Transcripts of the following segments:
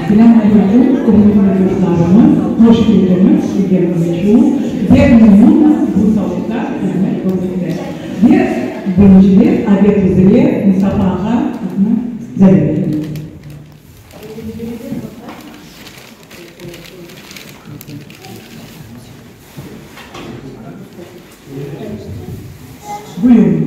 Selâm aleyküm, ürmetli dostlarımız, hoş keldiñiz kelgeniñiz içün ve memnunmız bu salonda sizni körmekten. Ve birinciden, adet üzre, Mustafa ağa, sizni davet etemiz. Buyurıñ.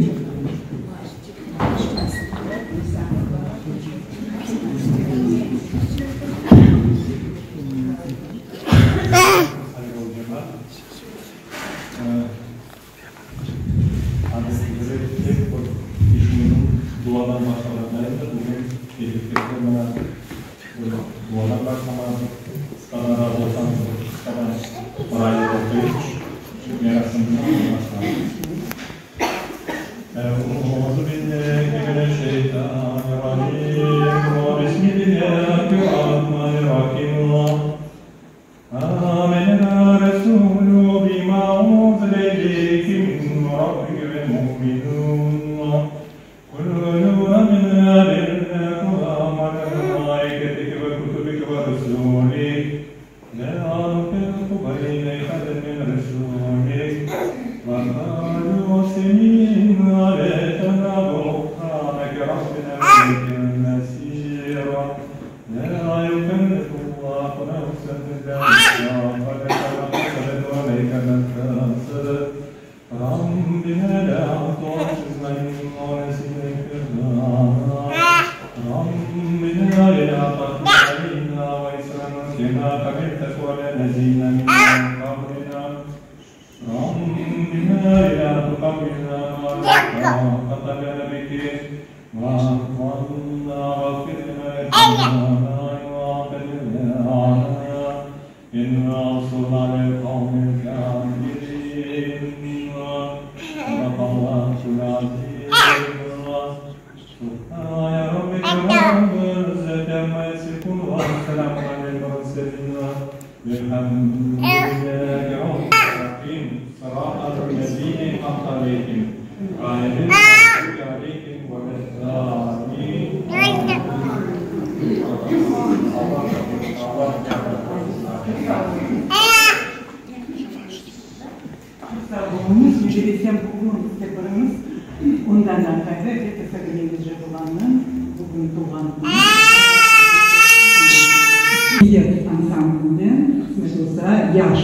Hayırlı cemaat. Adet üzre pek bir işimizniñ duadan başlağandayım da, bugün elbette mına bir duadan başlamadım. Qısqadan razı olsañız, bir qısqadan bir ayet oquyıp, şu merasimimizni başlarmız. Euzu billahi mineşşeytanirracim. Bismillahirrahmanirrahim. Âmenâ resûlü bimâ unzile ileyhi min rabbih vel mu'minûn. Kullû âmenâ billâhi ve melâiketihi ve kutubihi ve rusûlih. Lâ nuferriqu beyne ahadin min rusûlih. Ve qâlû semî'nâ ve ata'nâ ğufrâneke rabbena ve ileykel mesîr. Lâ yukellifullahu nefsen illâ vus'aha leha mâ kesebet ve aleyha mâ iktasebet. Rabbena lâ tuâhizna in nesîna ev ahtâna. Rabbena ve lâ tahmil aleyna isran kemâ hameltehu alellezîne min qablina. Rabbena ve lâ tuhammilna mâ lâ tâqate lenâ bihi. Ve'fu annâ veğfir lenâ verhamnâ ve ente Envansurna alel qavmil kâfirin. Sadaqallahul azim. Subhane rabbike rabbil izzeti amma yasifun ve selamun alel murselin velhamdülillahi rabbil alemin. Sıratal lezine en'amte aleyhim ğayril mağdubi aleyhim velez-zâllin. Çoq sağ oluñız, mücevizem bugün tedbirimiz ondan da ğayrı, elbette, Sabriye Recepovanıñ bugün doğğan künü. Niyet ansamblinden, qısmet olsa, yaş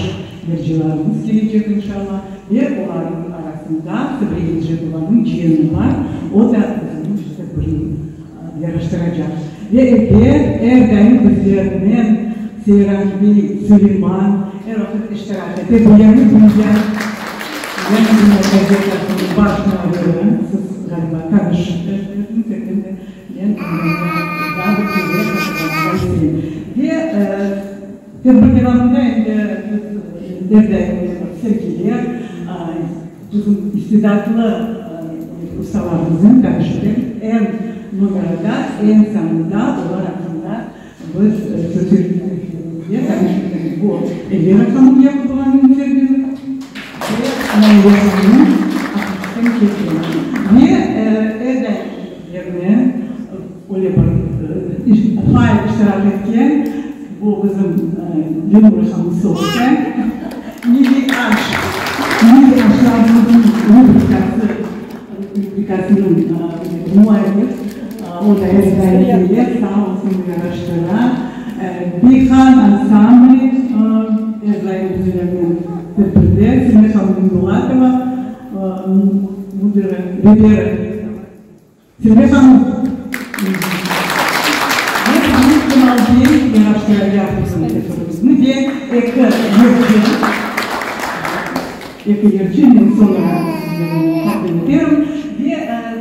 yırcılarımız kelecek, inşallah, ve olarnıñ arasında Sabriye Recepovanıñ ciyeni bar, o da özüniñ tedbirini yaraştıracaq. Ve elbet, er daim bizlernen Seyran bey Suleyman er vaqıt iştirak ete. Bu Yañı dünya, Yañı dünya gazetasınıñ baş muarriri, siz, ğaliba, tanış ediñiz, elbette, men ondan da daa bir kere hatırlatmağa isteyim. Ve tedbir devamında endi biz er daim öyle bir sergiler, Bizim istidatlı ustalarımıznen tanış etemiz. Em nomerada, em sanında olar aqqında biz söz yürütmemizge tanış etemiz. Bu Elvira hanım Yaqubovanıñ sergisi ve Naile hanımnıñ Aqmescitten kelgen ve er daim bizlernen öyle bir faal iştirak etken bu bizim Lenura hanım Soğukay. Milliy aş, milliy aşlarımıznıñ rubrikası, rubrikasınıñ muarrir, o da er daim kele, sağ olsun, yaraştıra. Beyhan ansambli er daim bizlernen tedbirde, Semir hanım Minbulatova, müdiri, reberi. Semre hanım, ve bizim Kemal bey yaraştıracaq bizim tedbirimizni ve eki yırcı, eki yırcı, men soñra sizlerge taqdim eterim. Ve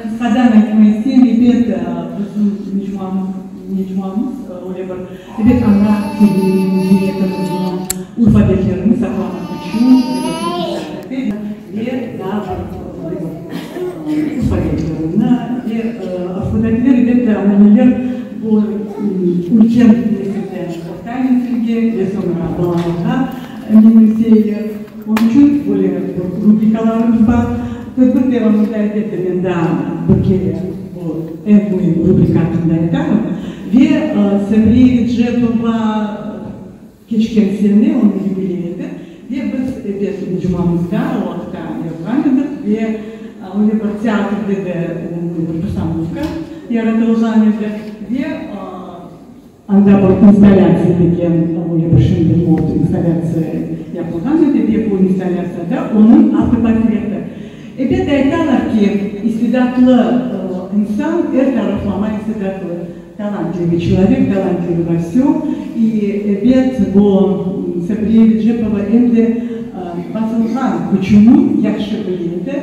qısqadan aytma isteyim, ebet, bizim mecmuamız, mecmuamız öyle bir, ebet, ana tilimizni, medeniyetimizni, urf-adetlerimizni saqlamaq içün ve daa bir urf-adetlerini ve urf-adetler, elbette, ananeler bu ülken nesilden orta nesilge ve soñra balalarğa menimseyler. Onıñ içün böyle bir rubrikalarımız bar. Tedbir devamında, elbette, men daa bir kere bu eñ müim rubrika aqqında aytarım. Ve Sabriye Erecepova keçken sene onıñ yubileyi edi, ve biz, ebet, mecmuamızda o aqta yazğan edik ve öyle bir teatrde de bir postanovka yaratılğan edi ve Anda bir installâtsiya degen, öyle bir şimdi mod installâtsiya yapılğan edi ve bu installâtsiyada onıñ avtoportreti. Ebet, aytalar ki, istidatlı insan er taraflama istidatlı, talantlivyy çelovek, talantlivyy vo vsöm. İ, ebet, bu Sabriye Erecepova em de basılğan küçüni yahşı bile edi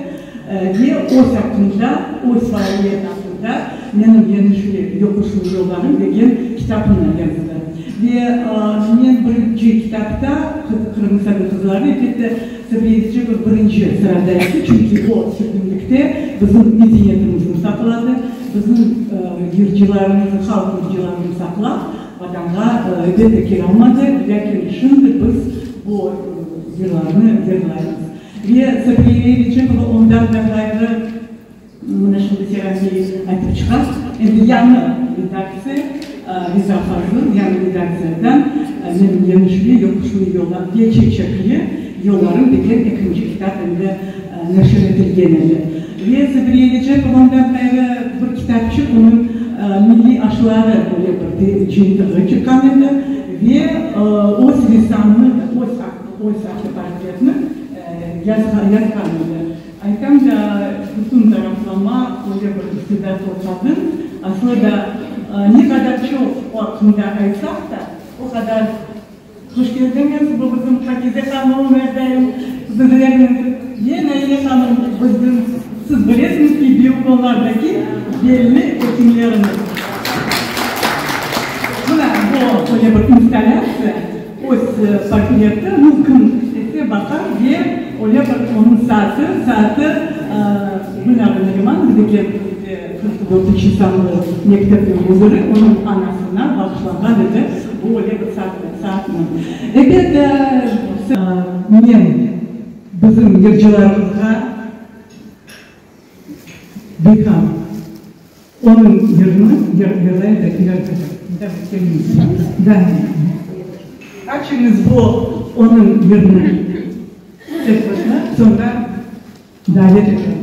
ve öz aqqında, öz faaliyeti aqqında Menim yeñişli, yoquşlı yollarım degen kitabını yazdı. Ve men birinci kitapta Qırımnıñ sabıq qızları, elbette, Sabriye Erecepova birinci sırada edi, çünki o sürgünlikte bizim medeniyetimizni saqladı, bizim yırcılarımıznı, halq yırcılarını saqlap, Vatanğa, elbette, kelâlmadı, lâkin şimdi biz bu yırlarnı yırlaymız. Ve Sabriye Erecepova ondan da ğayrı, Mına şimdi Serafiy aytıp çıqa, endi yañı redaktsiya, Riza Fazıl yañı redaktsiyadan Menim yeñişli, yoquşlı yollar ve çeçekli yollarım degen ekinci kitap endi neşir etilgen edi. Ve Sabriye Erecepova ondan ğayrı bir kitapçıq, onıñ Milliy aşları öyle bir cıyıntığı çıqqan edi ve öz ressamnı, öz öz avtoportretni yazğan edi. Aytam da, bütün taraflama öyle bir istidatlı qadın. Aslı da, ne qadar çoq o aqqında aytsaq da, o qadar. Hoş keldiñiz, bu bizim Pakize hanım, er daim bizlernen. Ve Naile hanım, bizim, siz bilesiñiz ki, Biyukonlardaki belli ekimlerimiz. Mına, bu öyle bir installâtsiya. Öz portreti, nu, kim istese baqar ve öyle bir onıñ saatı, saatı Gülnara Narimanova degen 44 sanlı mektepniñ müdiri, onıñ anasına bağışlanğan edi bu öyle bir saat, saatnı. Ebet, men bizim yırcılarımızğa bikam. Onıñ yırını yırlay da. Açıñız bu onıñ yırını tek başına, soñra davet etem.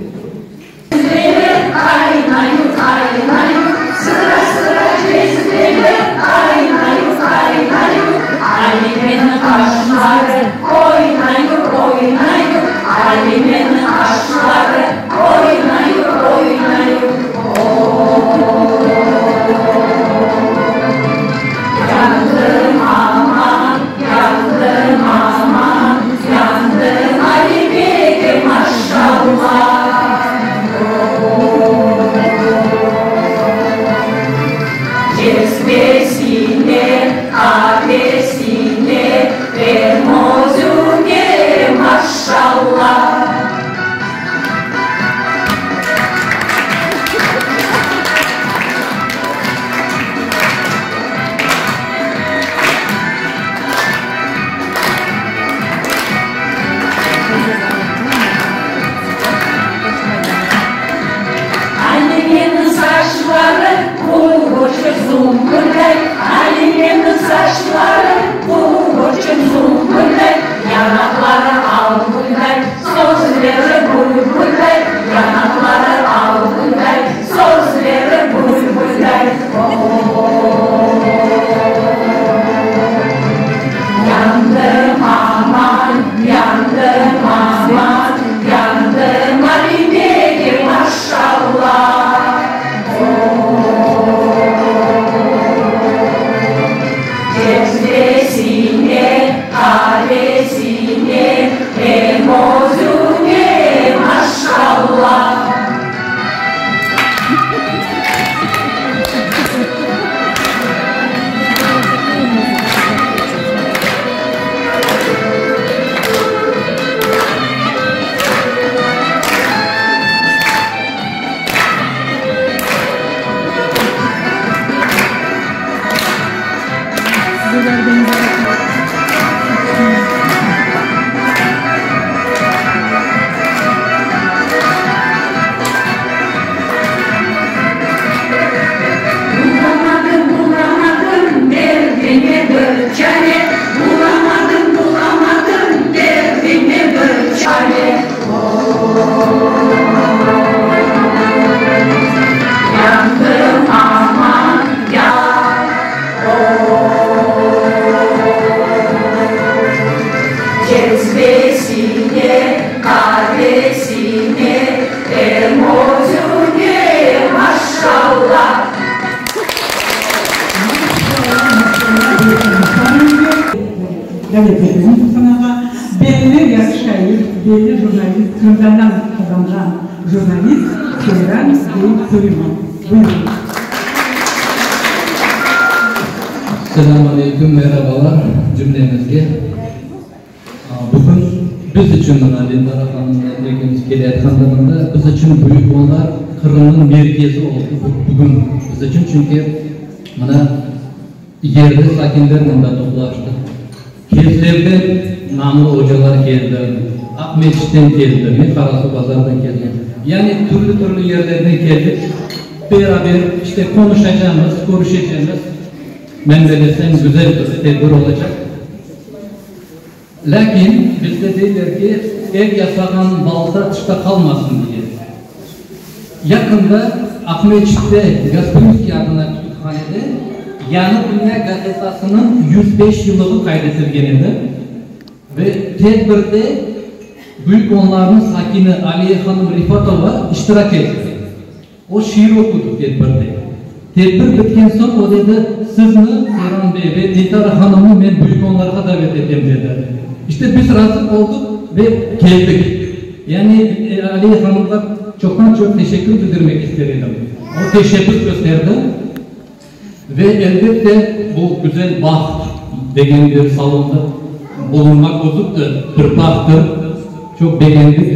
Qırımda nam qazanğan jurnalist Seyran bey Suleyman. Buyurıñız. Selâm aleyküm, merabalar cümlemizge. Bugün biz içün, mına Lentara hanımnen ekimiz keleyatqanda mında, biz içün büyük onlar Qırımnıñ merkezi oldı bugün biz içün, çünki mına yerli sakinler mında toplaştı. Kezlevden namlı ocalar keldi, Aqmescitten keldi, men Qarasuvbazardan keldim. Yani türlü-türlü yerlerden keldik, beraber işte qonuşacamız, körüşecemiz. Men bellesem, güzel bir tedbir olacaq. Lâkin bizde deyler ki, ev yasağan balta tışta qalmasın diye. Yaqında Aqmescitte Gasprinskiy adına kütüphanede Yañı dünya gazetasınıñ 105 yıllığı qayd etilgen edi ve tedbirde Büyük Onlarnıñ sakini Aliye hanım Rifatova iştirak etti. O şiir oqudı tedbirde. Tedbir bitken soñ o dedi, Sizni, Seyran bey ve Diltara hanımnı men Büyük Onlarğa davet etem, dedi. İşte biz razı oldıq ve keldik. Yani Aliye hanımğa çoqtan-çoq teşekkür bildirmek ister edim. O teşebbüs kösterdi ve elbette bu güzel baht degen bir salonda bulunmaq özü de bir bahttır. Çoq begendik.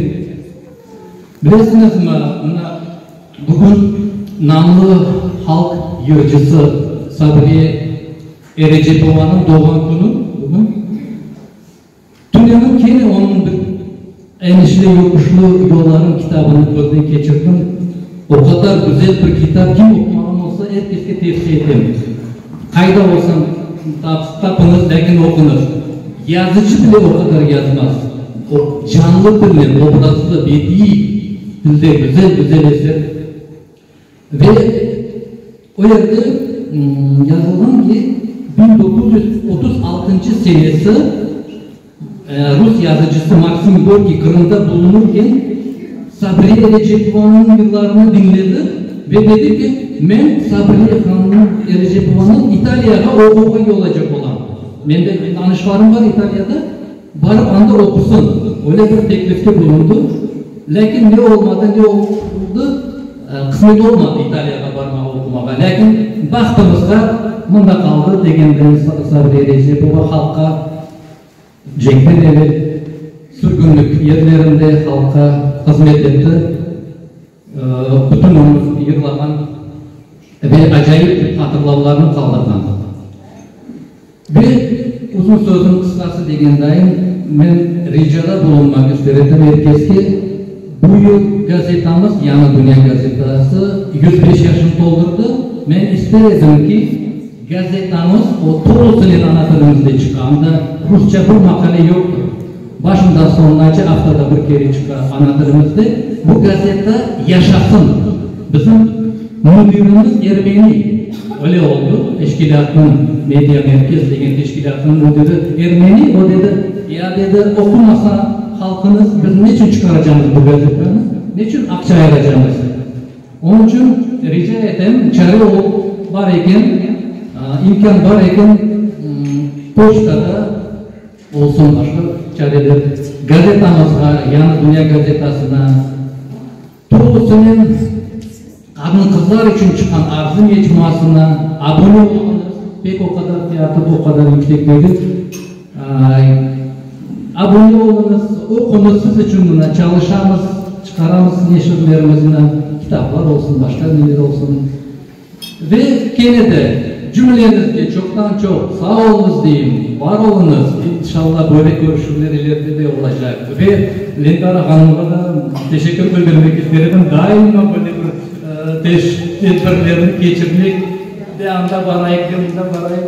Bilesiñizmi, mına bugün namlı halq yırcısı Sabriye Erecepovanıñ doğğan künü bugün. Tünevin kene onıñ bir Enişli-yoquşlı yollarım kitabını közden keçirdim. O qadar güzel bir kitap, kim oqumağan olsa, er keske tevsiye etem. Qayda olsun, tapıñız, lâkin oquñız. Yazıcı bile o qadar yazmaz. O, canlı tilnen, obrazlı, bediiy tilde güzel-güzel eser. Ve o yerde yazılğan ki, 1936 senesi rus yazıcısı Maksim Gorkiy Qırımda bulunırken, Sabriye Erecepovanıñ yırlarını diñledi ve dedi ki, men Sabriye hanım Erecepovanı İtaliyağa oquvğa yollaycaq olam. Mende tanışlarım bar İtaliyada, barıp anda oqusın. Öyle bir teklifte bulundı. Lâkin ne olmadı, ne oldı, qısmet olmadı İtaliyağa barmağa oqumağa. Lâkin bahtımızğa mında qaldı, degende Sabriye Erecepova halqqa Cenkten evel sürgünlik yerlerinde halqqa hızmet etti, bütün ömür yırlağan ve acayip hatırlavlarnı qaldırğan. Ve uzun sözniñ qısqası degendayın, men ricada bulunmaq ister edim er keske, bu yıl gazetamız, Yañı dünya gazetası 105 yaşını toldurdı, men ister edim ki, Gazetamız o tolusınen ana tilimizde çıqa, anda rusça bir maqale yoqtır. Başından soñunace aftada bir kere çıqa ana tilimizde. Bu gazeta yaşasın! Bizim müdirimiz ermeni, öyle oldı, teşkilâtnıñ, Media Merkez degen teşkilâtnıñ müdiri ermeni, o dedi, ya dedi, oqumasa halqıñız, biz neçün çıqaracamız bu gazetanı, neçün aqça ayıracamız? Onıñ içün rica etem, çare olıp bar eken, imkân bar eken, poçtada olsun, başqa çareler, gazetamızğa, Yañı dünya gazetasına, tolusınen qadın-qızlar içün çıqqan Arzı mecmuasına abone oluñız, pek o qadar fiyatı o qadar yüksek degil. Abone oluñız, oquñız, siz içün mına çalışamız, çıqaramız neşirlerimizni, kitaplar olsun, başqa neler olsun. Ve kene de cümleñizge çoqtan-çoq sağ oluñız deyim, var oluñız, inşallah böyle körüşüvler ileride de olacaq. Ve Lentara hanımğa da teşekkür bildirmek ister edim, daima böyle bir tedbirlerni keçirmek, De anda barayıq, de mında barayıq.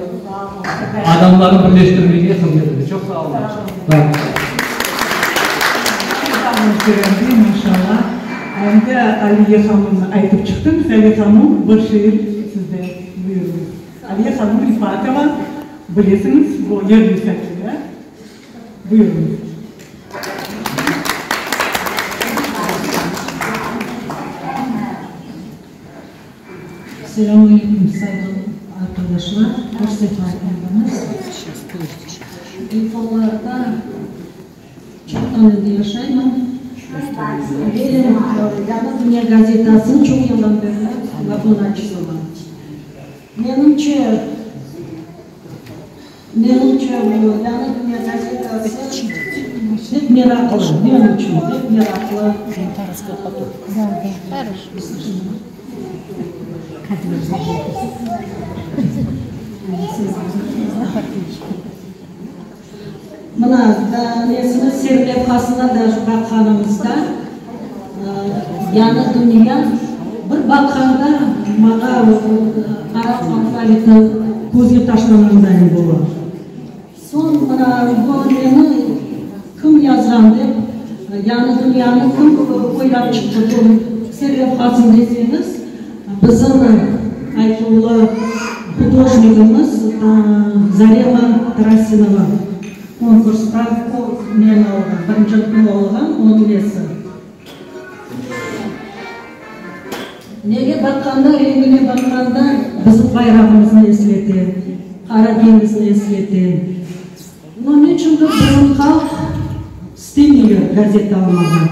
Adamlarnı birleştirmege hızmet ete. Çoq sağ oluñız. Sağ oluñ, Kerem bey, maşallah. Endi Aliye hanımnı aytıp çıqtıñız. Aliye hanım, bir şiir sizden, buyurıñız. Aliye hanım Rifatova, bilesiñiz, bu yerli sakini. Buyurıñız. Selâm aleyküm, sayğılı arqadaşlar, hoş sefa keldiñiz. Telefonlarda çoqtan endi yaşayman. Evelâ, Yañı dünya gazetasınıñ çoq yıldan berli abunacısı olam. Menimce, menimce, bu Yañı dünya gazetası pek meraqlı, men içün pek meraqlı. Mına, nesini, serlevhasına da baqqanımızda, Yañı dünya, bir baqqanda maña arap alfaviti közge taşlanğandayın bola. Soñ, mına, bu neni kim yazğan dep, Yañı dünyanı kim oylap çıqtı bu serlevhasını deseñiz, Bizim aytuvlı hudojnigimiz Zarema Tarasinova konkursta o neni alğan, birincilikni alğan, onıñ nesi. Nege baqqanda, rengine baqqanda bizim bayrağımıznı eslete, Qara deñizni eslete. No, neçündir bizim halq istemeyler gazeta almağa.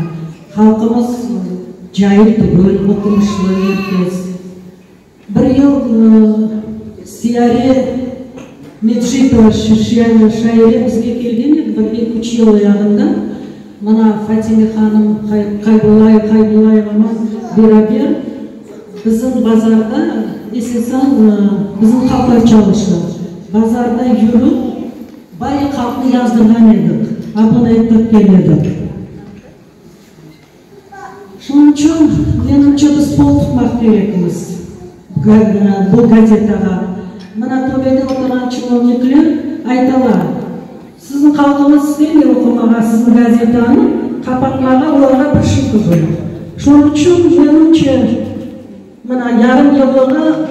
Halqımız cail tügül, oqumışlı er kes. Bir yıl Siyare Mecitova şaire bizge kelgen edi, bir eki-üç yıl ayağında. Mına Fatime hanım Qaybullayevaman beraber bizim bazarda, esasen bizim halqlar çalışa, bazarda yürip, bayağı halqnı yazdırğan edik, abone ettirtken edik. Şunıñ içün, menimce, biz qol tutmaq kerekmiz bu gazetağa. Mına töpede oturğan çinovnikler aytalar, siziñ halqıñız istemey oqumağa siziñ gazetanı, qapatmağa olarğa bir şey tügül. Şunıñ içün, menimce, mına yarım yıllığı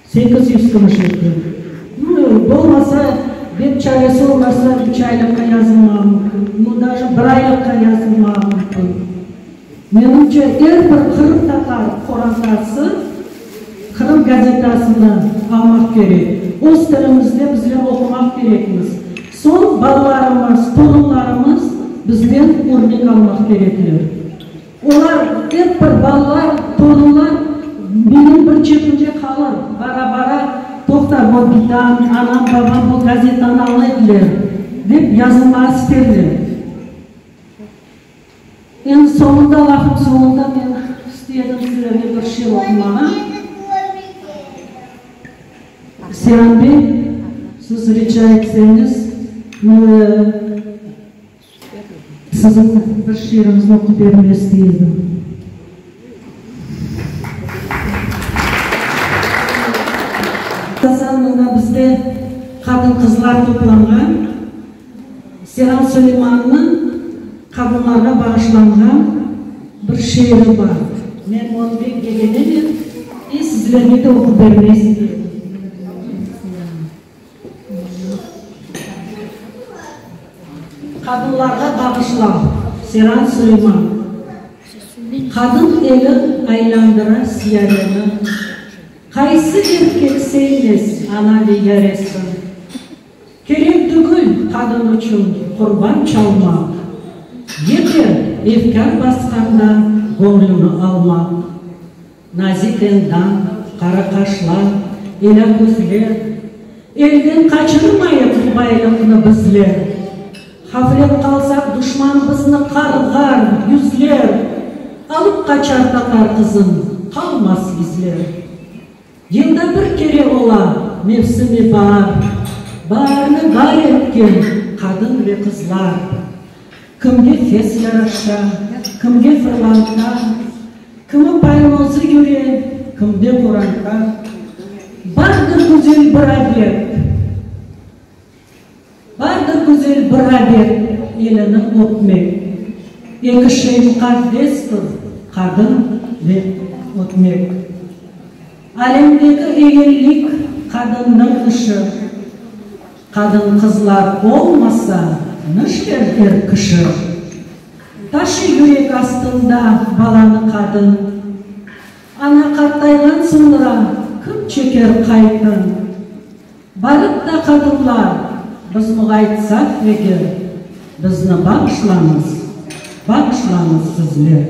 800 kümüş eken. Nu, bolmasa, bek çaresi olmasa, üç aylıqqa yazılmağı mümkün, nu, daje bir aylıqqa yazılmağı mümkün. Menimce, er bir qırımtatar qorantası Qırım gazetasını almaq kerek. Öz tilimizde bizler oqumaq kerekmiz. Soñ balalarımız, torunlarımız bizden örnek almaq kerekler. Olar, ep bir balalar, torunlar menim bir çetimde qalır, bara-bara, toqta, bu bitam, anam, babam bu gazetanı ala ediler, dep yazılmağa isterler. Endi soñunda, lafım soñunda men istedim sizlerge bir şiir oqumağa. Seyran bey, siz rica etseñiz, Siziñ bir şiiriñizni oqup bermege istey edim. Esasen mında bizde qadın-qızlar toplanğan. Seyran Suleymannıñ qadınlarğa bağışlanğan bir şiiri bar. Men onı bek begenemen i sizlerge de oqup bermege istey edim. Qadınlarğa bağışlav, Seyran Suleyman. Qadın eli aylandıra siyareni, Qaysı erkek sevmez ana ve yaresin? Kerek tügül qadın içün qurban çalmaq, Yeter efkâr basqanda göñlüni almaq. Nazik endam, qara qaşlar, ela közler, Elden qaçırmayıq bu baylıqnı bizler. Ğaflet qalsaq duşman bizni qarğar, yüzler, Alıp qaçar tatar qızın, qalmaz izler. Yılda bir kere ola mevsimi baar, Baarni bar etken qadın ve qızlar. Kimge fes yaraşa, kimge fırlanta, Kimi paynozı yüre, kimde qoranta. Bardır güzel bir adet, Bardır güzel bir adet, elini öpmek. Eki şey muqaddestir, qadın ve ötmek. Alemdeki eyilik qadınnıñ işi. Qadın-qızlar olmasa, nişler er kişi? Taşıy yürek astında balanı qadın. Ana qartayğan soñra kim çeker qaytın? Barıp da qadınlar, biz muğaytsaq eger, bizni bağışlañız. Bağışlañız sizler.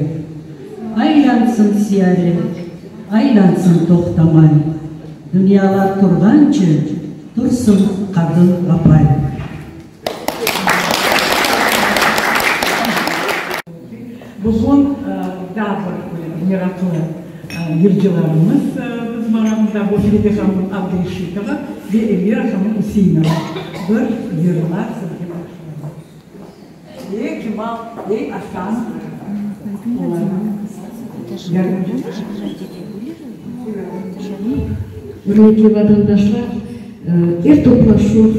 Aylansın siyare, aylansın toqtamay, Dünyalar turğance, tursın qadın apay. Bugün daa bir meraqlı yırcılarımız bizim aramızda, bu Feride hanım Abdreşitova ve Elvira hanım Üseinova. Bir yırlar sizge bağışlaylar. Ve Kemal ve Asan olarnıñ yardımcıları. Ürmetli vatandaşlar, er toplaşuv,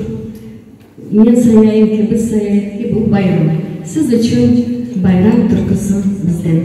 men sayayım ki, biz sayayıq ki, bu bayram. Siz içün bayram türküsi bizden.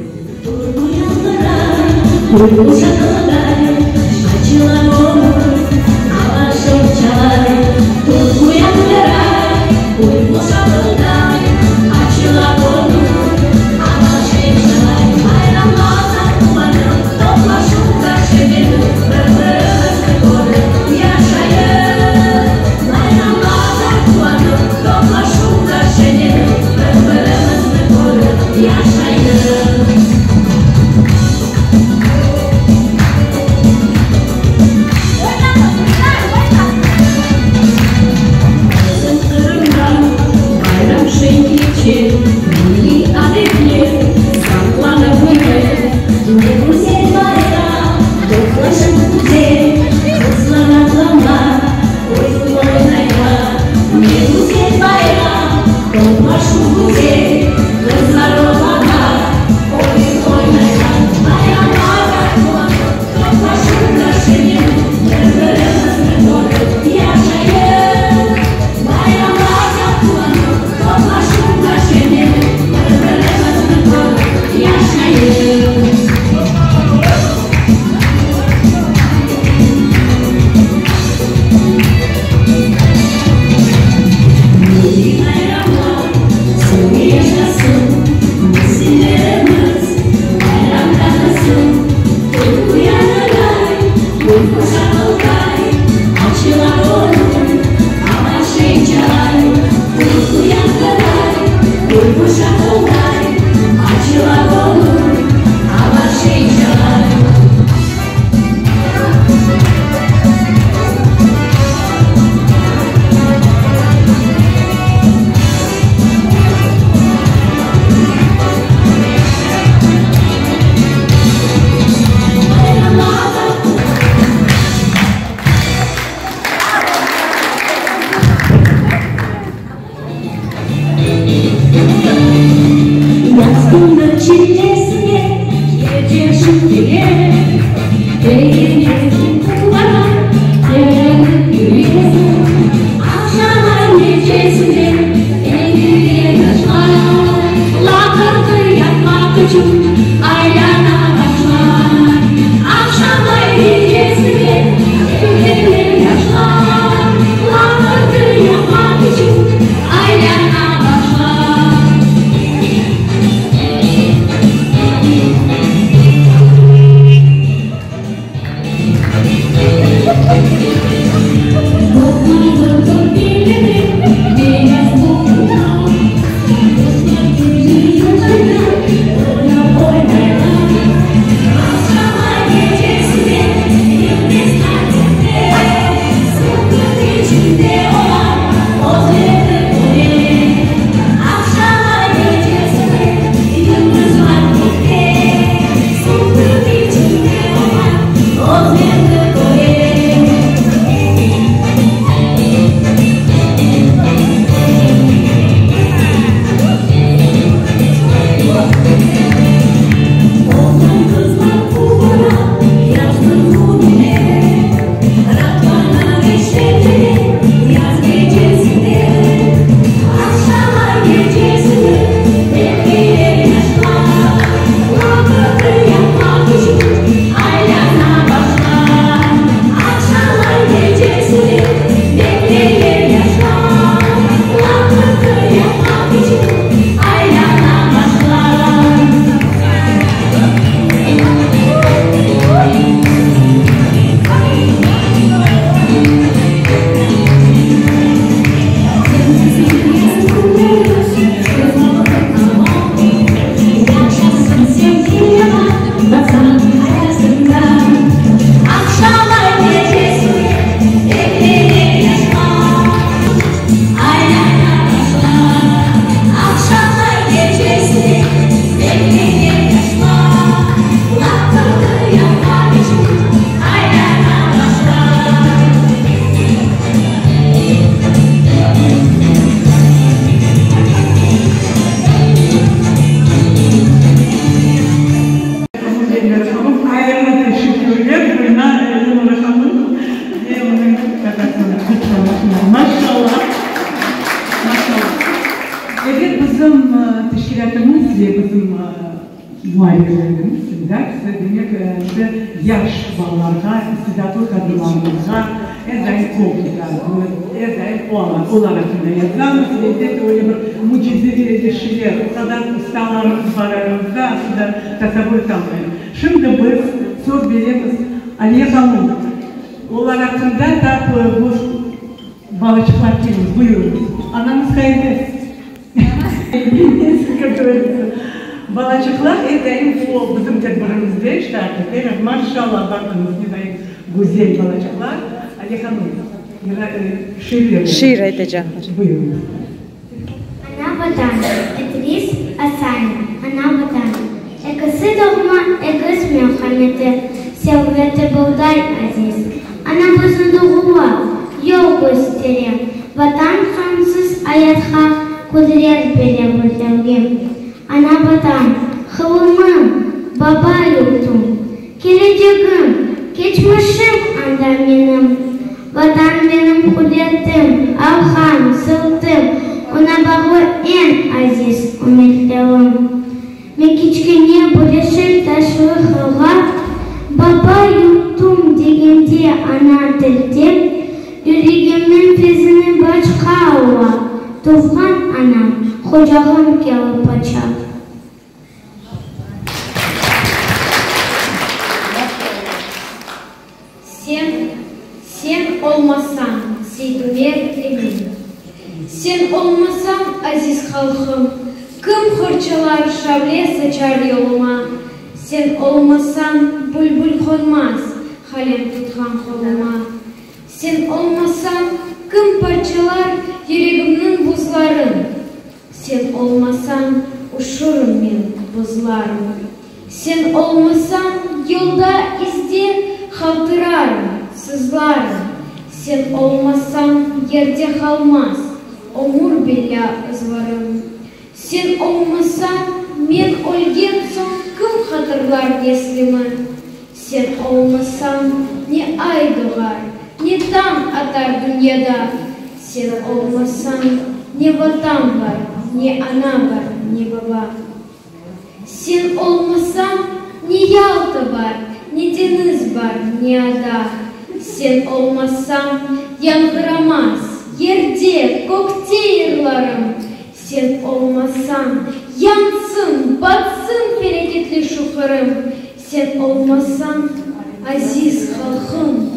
Elmira hanım, ayrı teşekkürler Gülnar Elmira hanım ve onıñ tatasına, qızlarına. Maşallah, maşallah. Ebet, bizim teşkilâtımız ve bizim muarrirlerimiz, redaktsiya, demek, işte yaş balalarğa, istidatlı qadınlarımızğa er daim qol tutar. Er daim olar aqqında yazamız. Elbette, öyle bir mücizeviy kişiler, o qadar ustalarımız bar aramızda, aslında tasavvur etalmayım. Şimdi biz söz beremiz Aliye hanım. Olar aqqında tap bu balaçıqlar keliñiz, buyurıñız. Anañız qayerde? Balaçıqlar er daim bu bizim tedbirimizde iştirak eteler. Maşallah, baqıñız, ne dayın güzel balaçıqlar. Aliye hanım, şiir Şiir aytacaqlar. Buyurıñız. Ana Vatan, İdris Asanov, Ana Vatan, Ekisi doğma egiz merhameti, Serveti bugday aziz. Ana bizni doğura, yol köstere, Vatan hansız ayatqa qudret bere bizlerge. Ana Vatan, Qırımım, baba yurtum, Kelecegim, keçmişim anda menim. Vatan menim qudretim, arqam, sırtım, Oña bağlı eñ aziz ümütlerim. Men kiçkene birleşik taşlı hırğa, Baba yurtum degende ana tilde, Yüregimniñ fezini başqa ala, Tuvğan anam, qucağım kelip aça. Sen, sen olmasañ, Seytumer Emin. Sen olmasañ, aziz halqım, Kim qorçalar, şavle saçar yoluma? Sen olmasañ, bülbül qonmaz Qalem tutqan qoluma. Sen olmasañ, kim parçalar Yüregimniñ buzların? Sen olmasañ, üşürüm men, buzlarım. Sen olmasañ, yolda, izde qaltırarım, sızlarım. Sen olmasañ, yerde qalmaz ömür billâ ızlarım. Sen olmasañ, men ölgen soñ kim hatırlar neslimi? Sen olmasañ, ne ay doğar, ne tañ atar dünyada. Sen olmasañ, ne Vatan bar, ne ana bar, ne baba. Sen olmasañ, ne Yalta bar, ne deñiz bar, ne ada. Sen olmasañ, yañğıramaz yerde, kökte yırlarım. Sen olmasañ, yansın, batsın felâketli şu Qırım. Sen olmasañ, aziz halqım,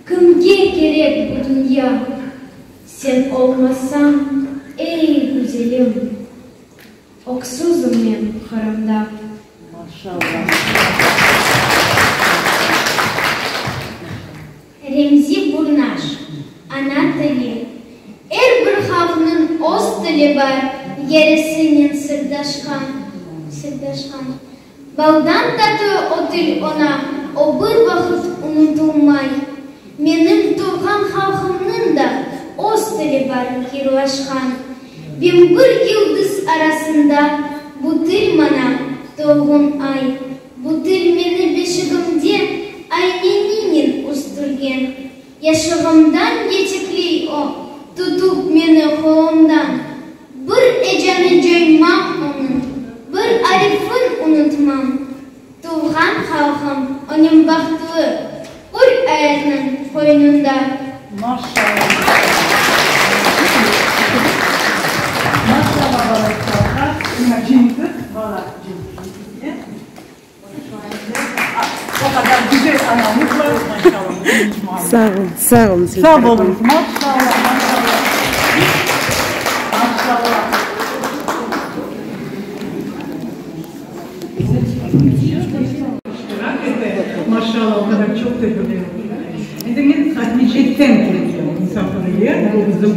kimge kerek bu dünya? Sen olmasañ, ey güzelim, öksüzim men Qırımda. Maşallah. Remzi Burnaş, Ana tili. Er bir halqnıñ öz tili bar, Yerisinen sırdaşqan, sırdaşqan. Baldan tatlı o til oña, O bir vaqıt unutılmay. Menim tuvğan halqımnıñ da Öz tili bar yırlaşqan. 1001 yıldız arasında Bu til maña tolğun ay. Bu til meni beşigimde Ayneninen östürgen. Yaşığımdan yetekley o, Tutup meni qolumdan. Bir eceni coymam onıñ, Bir arifin unutmam. Tuvğan halqım onen bahtlı, Ür ayatnıñ qoynunda. Maşallah. Maşallah balaçıqlarğa. Mına cıyıntıq, bala cıyıntığı sizge. O qadar güzel anamız bar, maşallah. Sağ olun, sağ olun. Sağ oluñız, maşallah, maşallah. Maşallah. İştirak ete, maşallah, o qadar çoq tedbirler ötkere. Endi men Aqmescitten kelgen musafirler, bu bizim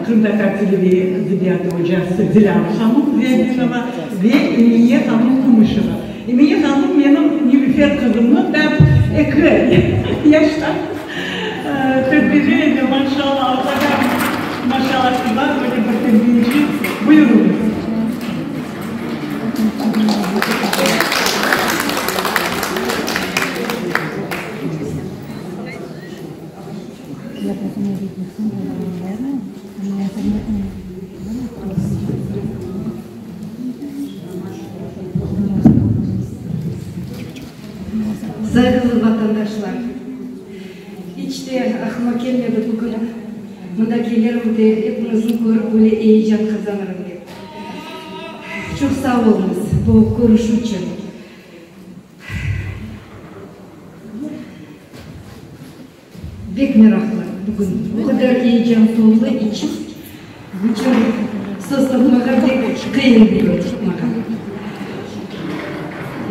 qırımtatar tili ve edebiyatı ocası Dilâra hanım Ziyadinova ve Emine hanım Kümüşeva. Emine hanım menim Nilüfer qızımnı tap eki yaşta terbiyeley edi, maşallah, o qadar maşallahı bar, böyle bir terbiyeci. Buyurıñız. Sayğılı vatandaşlar! İç te aqlıma kelmedi bugün mında kelirim de epiñizni körip böyle eyecan qazanırım dep. Çoq sağ oluñız bu körüşüv içün. Bek meraqlı bugün. O qadar eyecan toldı içim, bütün söz tapmağa bek qıyın bugün maña.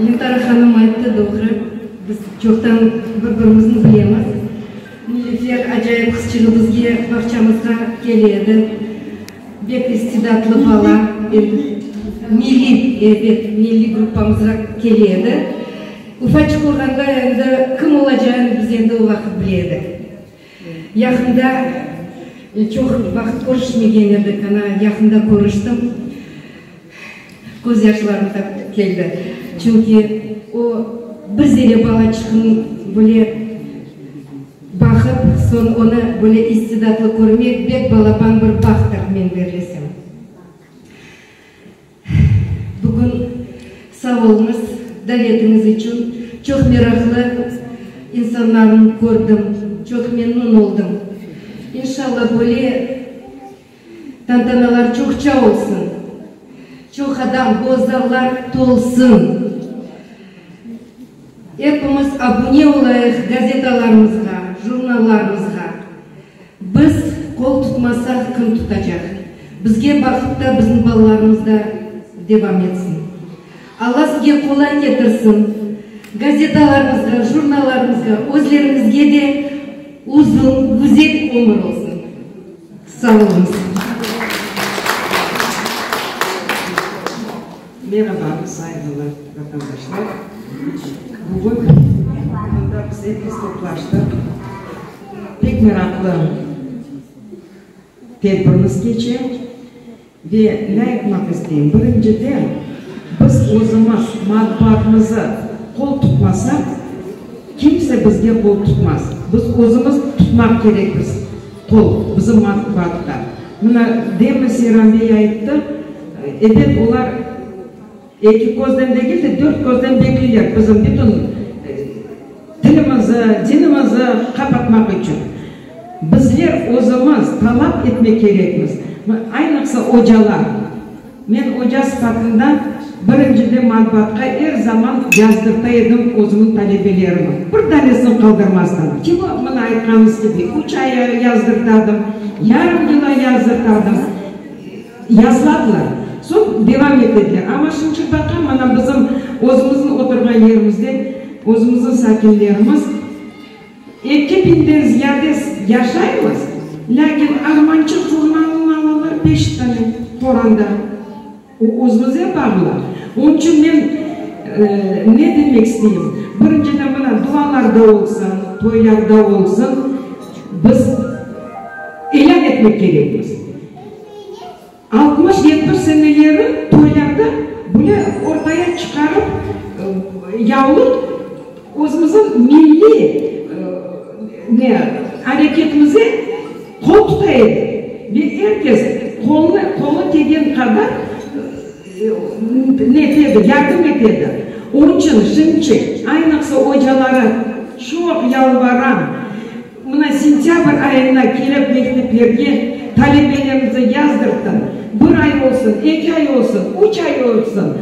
Lentara hanım ayttı doğru, biz çoqtan bir-birimizni bilemiz. Nilüfer acayip qızçığı bizge bağçamızğa kele edi. Bek istidatlı bala, milliy, ebet, milliy gruppamızğa kele edi. Ufaçıq olğanda endi kim olacağını biz endi o vaqıt bile edik. Yaqında, çoq vaqıt körüşmegen edik, ana, yaqında körüştim, köz yaşlarım da keldi. Çünki o bir zere balaçıqnıñ böyle baqıp, soñ onı böyle istidatlı körmek bek balaban bir bahtır, men bellesem. Bugün sağ oluñız davetiñiz içün. Çoq meraqlı insanlarnı kördim, çoq memnun oldım. İnşallah böyle tantanalar çoqça olsun, çoq adam bu zallar tolsun. Epimiz abune olayıq gazetalarımızğa, jurnallarımızğa. Biz qol tutmasaq, kim tutacaq? Bizge baqıp da bizim balalarımız da devam etsin. Alla sizge qolay ketirsin, gazetalarımızğa, jurnallarımızğa, özleriñizge de uzun, güzel ömür olsun. Sağ oluñız. Merhaba, sayğılı vatandaşlar! Bugün mında biz epimiz toplaştıq. Pek meraqlı tedbirimiz keçe. Ve ne aytmaq isteyim, birinciden, biz özümiz matbuatımızı qol tutmasaq, kimse bizge qol tutmaz. Biz özümiz tutmaq kerekmiz qol bizim matbuatqa. Mına, demi Seyran bey ayttı, ebet, olar eki közden degil de, dört közden bekleyler bizim bütün tilimizi, dinimizi qapatmaq içün. Bizler özümiz talap etmek kerekmiz, aynıqsa ocalar. Men oca sıfatında birincide matbuatqa er zaman yazdırta edim özümiñ talebelerimi, bir danesini qaldırmastan. Kibi, mına aytqanıñız kibi, üç ay yazdırtadım, yarım yıla yazdırtadım. Yazladılar. Soñ devam etediler. Amma şimcik baqam, mana bizim özümizniñ oturğan yerimizde özümizniñ sakinlerimiz, 2000-den ziyade yaşaymız, lâkin Armançıq jurnalını alalar beş tane qoranda. O özümizge bağlı. Onıñ içün men ne demek isteyim, birinciden mına dualarda olsun, toylarda olsun, biz ilân etmek kerekmiz. 60-70 seneleri toylarda bile ortaya çıqarıp yavluq özümizniñ milliy ne areketimize qol tuta edi ve er kes qolunı qolu kelgen qadar ne etedi, yardım etedi. Onıñ içün şimdçik aynıqsa ocalara çoq yalvaram, Mına sentâbr ayında kelip mekteplerge talebelerimizi yazdırttım. Bir ay olsun, eki ay olsun, üç ay olsun,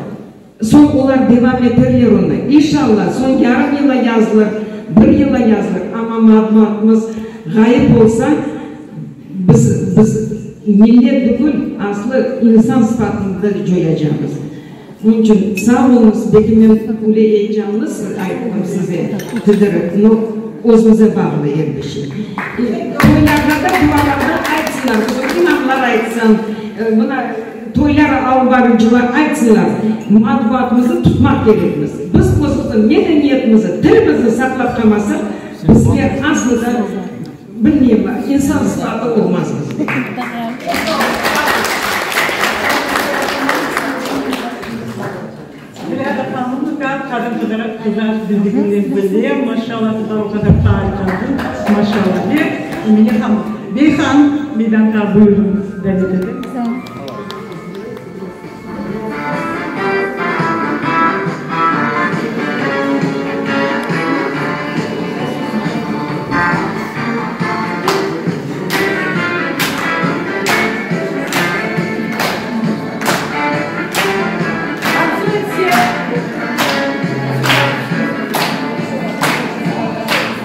soñ olar devam eterler onı. İnşallah, soñ yarım yıla yazılır, bir yıla yazılır, amma matbuatımız ğayıp olsa, biz, biz millet tügül, aslı insan sıfatında coyacamız. Onıñ içün sağ oluñız, belki men öyle eyecanlı ayttım size, tildirip, no, özümize bağlı er bir şey. Toylarda da, dualarda aytsınlar, bizim imamlar aytsın, mına toylar alıp barıcılar aytsınlar, matbuatımıznı tutmaq kerekmiz. Biz özümizniñ medeniyetimizni, tilimizni saqlap qalmasaq, bizler aslı da, bilmeyim, insan sıfatı olmazmız. Dilâra hanım, ben qadın qızlar birliginden bilem, maşallah, siz o qadar faal qadın, maşallah. Emine hanım. Beyhan, meydanğa buyurıñız, davet etem.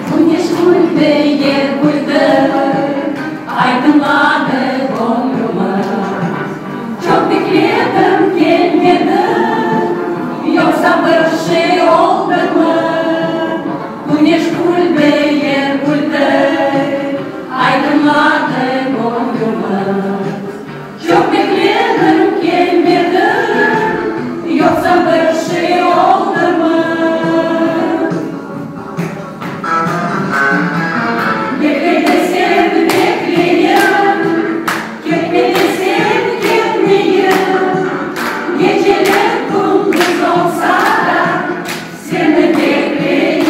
Küneş küldi, yer küldi, aydınladı göñlümi. Çoq bekledim, kelmediñ, yoqsa bir şey oldımı? Küneş küldi, yer küldi, aydınladı göñlümi. Çoq bekledim, kelmediñ, yoqsa bir şey oldımı? Bekle desem, bekleyim, ketme desem, ketmeyim. Geceler kündüz olsa da, seni bekleyim.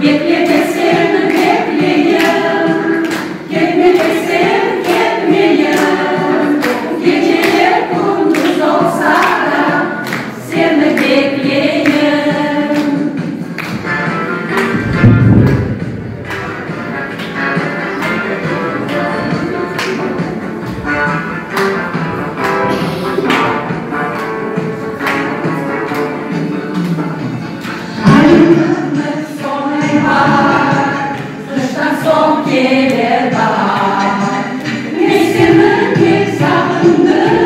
Bekle desem, bekleyim, ketme desem, ketmeyim. Geceler kündüz olsa da, seni bekleyim. Ayrılıqnıñ soñu bar, qıştan soñ kelir baar. Men seni pek sağındım,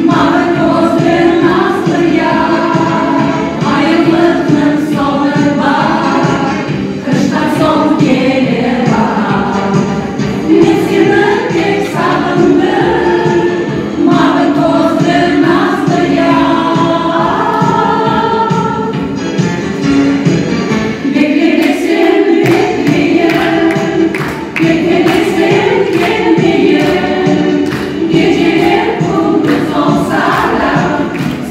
mavı közlü nazlı yar. Ayrılıqnıñ soñu bar, qıştan soñ kelir baar. Men seni pek sağındım, mavı közlü nazlı yar. Bekle desem, bekleyim, ketme desem, ketmeyim. Geceler kündüz olsa da,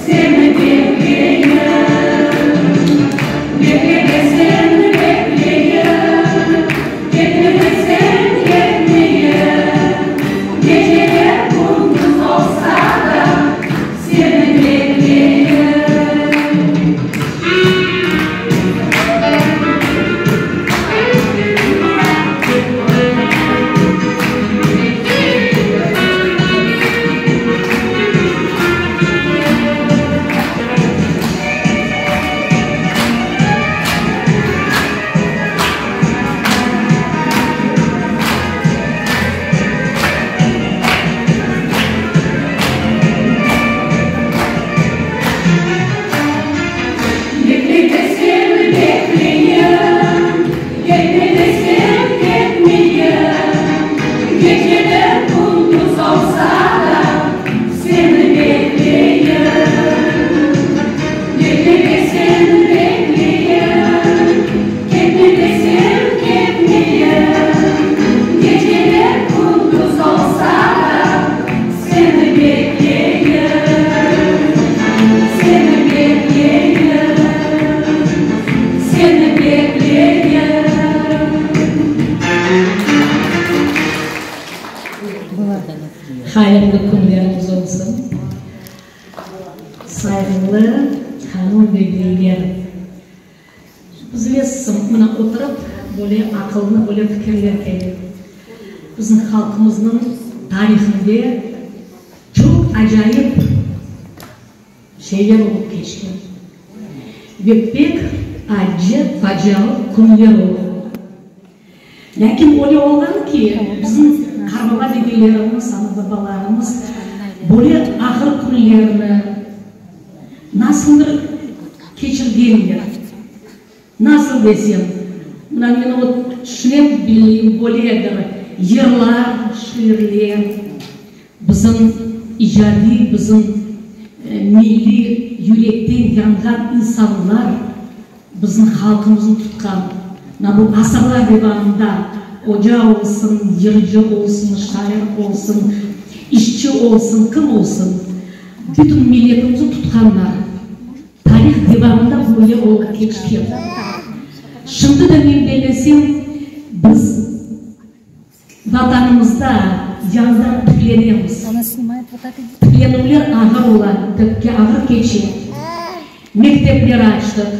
seni bekleyim. Bekle desem, bekleyim, ketme desem, ketmeyim. Geceler kündüz olsa da, seni bekleyim. Bekle desem, bekleyim, ketme desem, ketmeyim. Geceler kündüz olsa da, seni bekleyim. Bekle desem, bekleyim, ketme desem, ketmeyim. Geceler kündüz olsa da, seni bekleyim. Seni bekleyim, seni bekleyim. Hayırlı künleriñiz olsun, sayğılı hanım ve beyler! Bilesiñ, mına oturıp, böyle aqılına böyle fikirler kele. Bizim halqımıznıñ tarihinde çoq acayip şeyler olıp keçti ve pek accı, facialı künler oldı. Lâkin öyle olğan ki, bizim qarbaba-dedelerimiz, ana-babalarımız böyle ağır künlerni nasıldır keçirgenler. Nasıl desem, mına men o tüşünem, billeyim, böyledir, yırlar, şiirler, bizim icadiy, bizim milliy yürekten yanğan insanlar Bizim halqımıznı tutqan, mına bu asırlar devamında oca olsun, yırcı olsun, şair olsun, işçi olsun, kim olsun, bütün milletimizni tutqanlar. Tarih devamında böyle olıp keçken. Şimdi de men bellesem, Biz Vatanımızda yañıdan tiklenemiz. Tiklenüvler ağır ola, ağır keçe. Mektepler açtıq,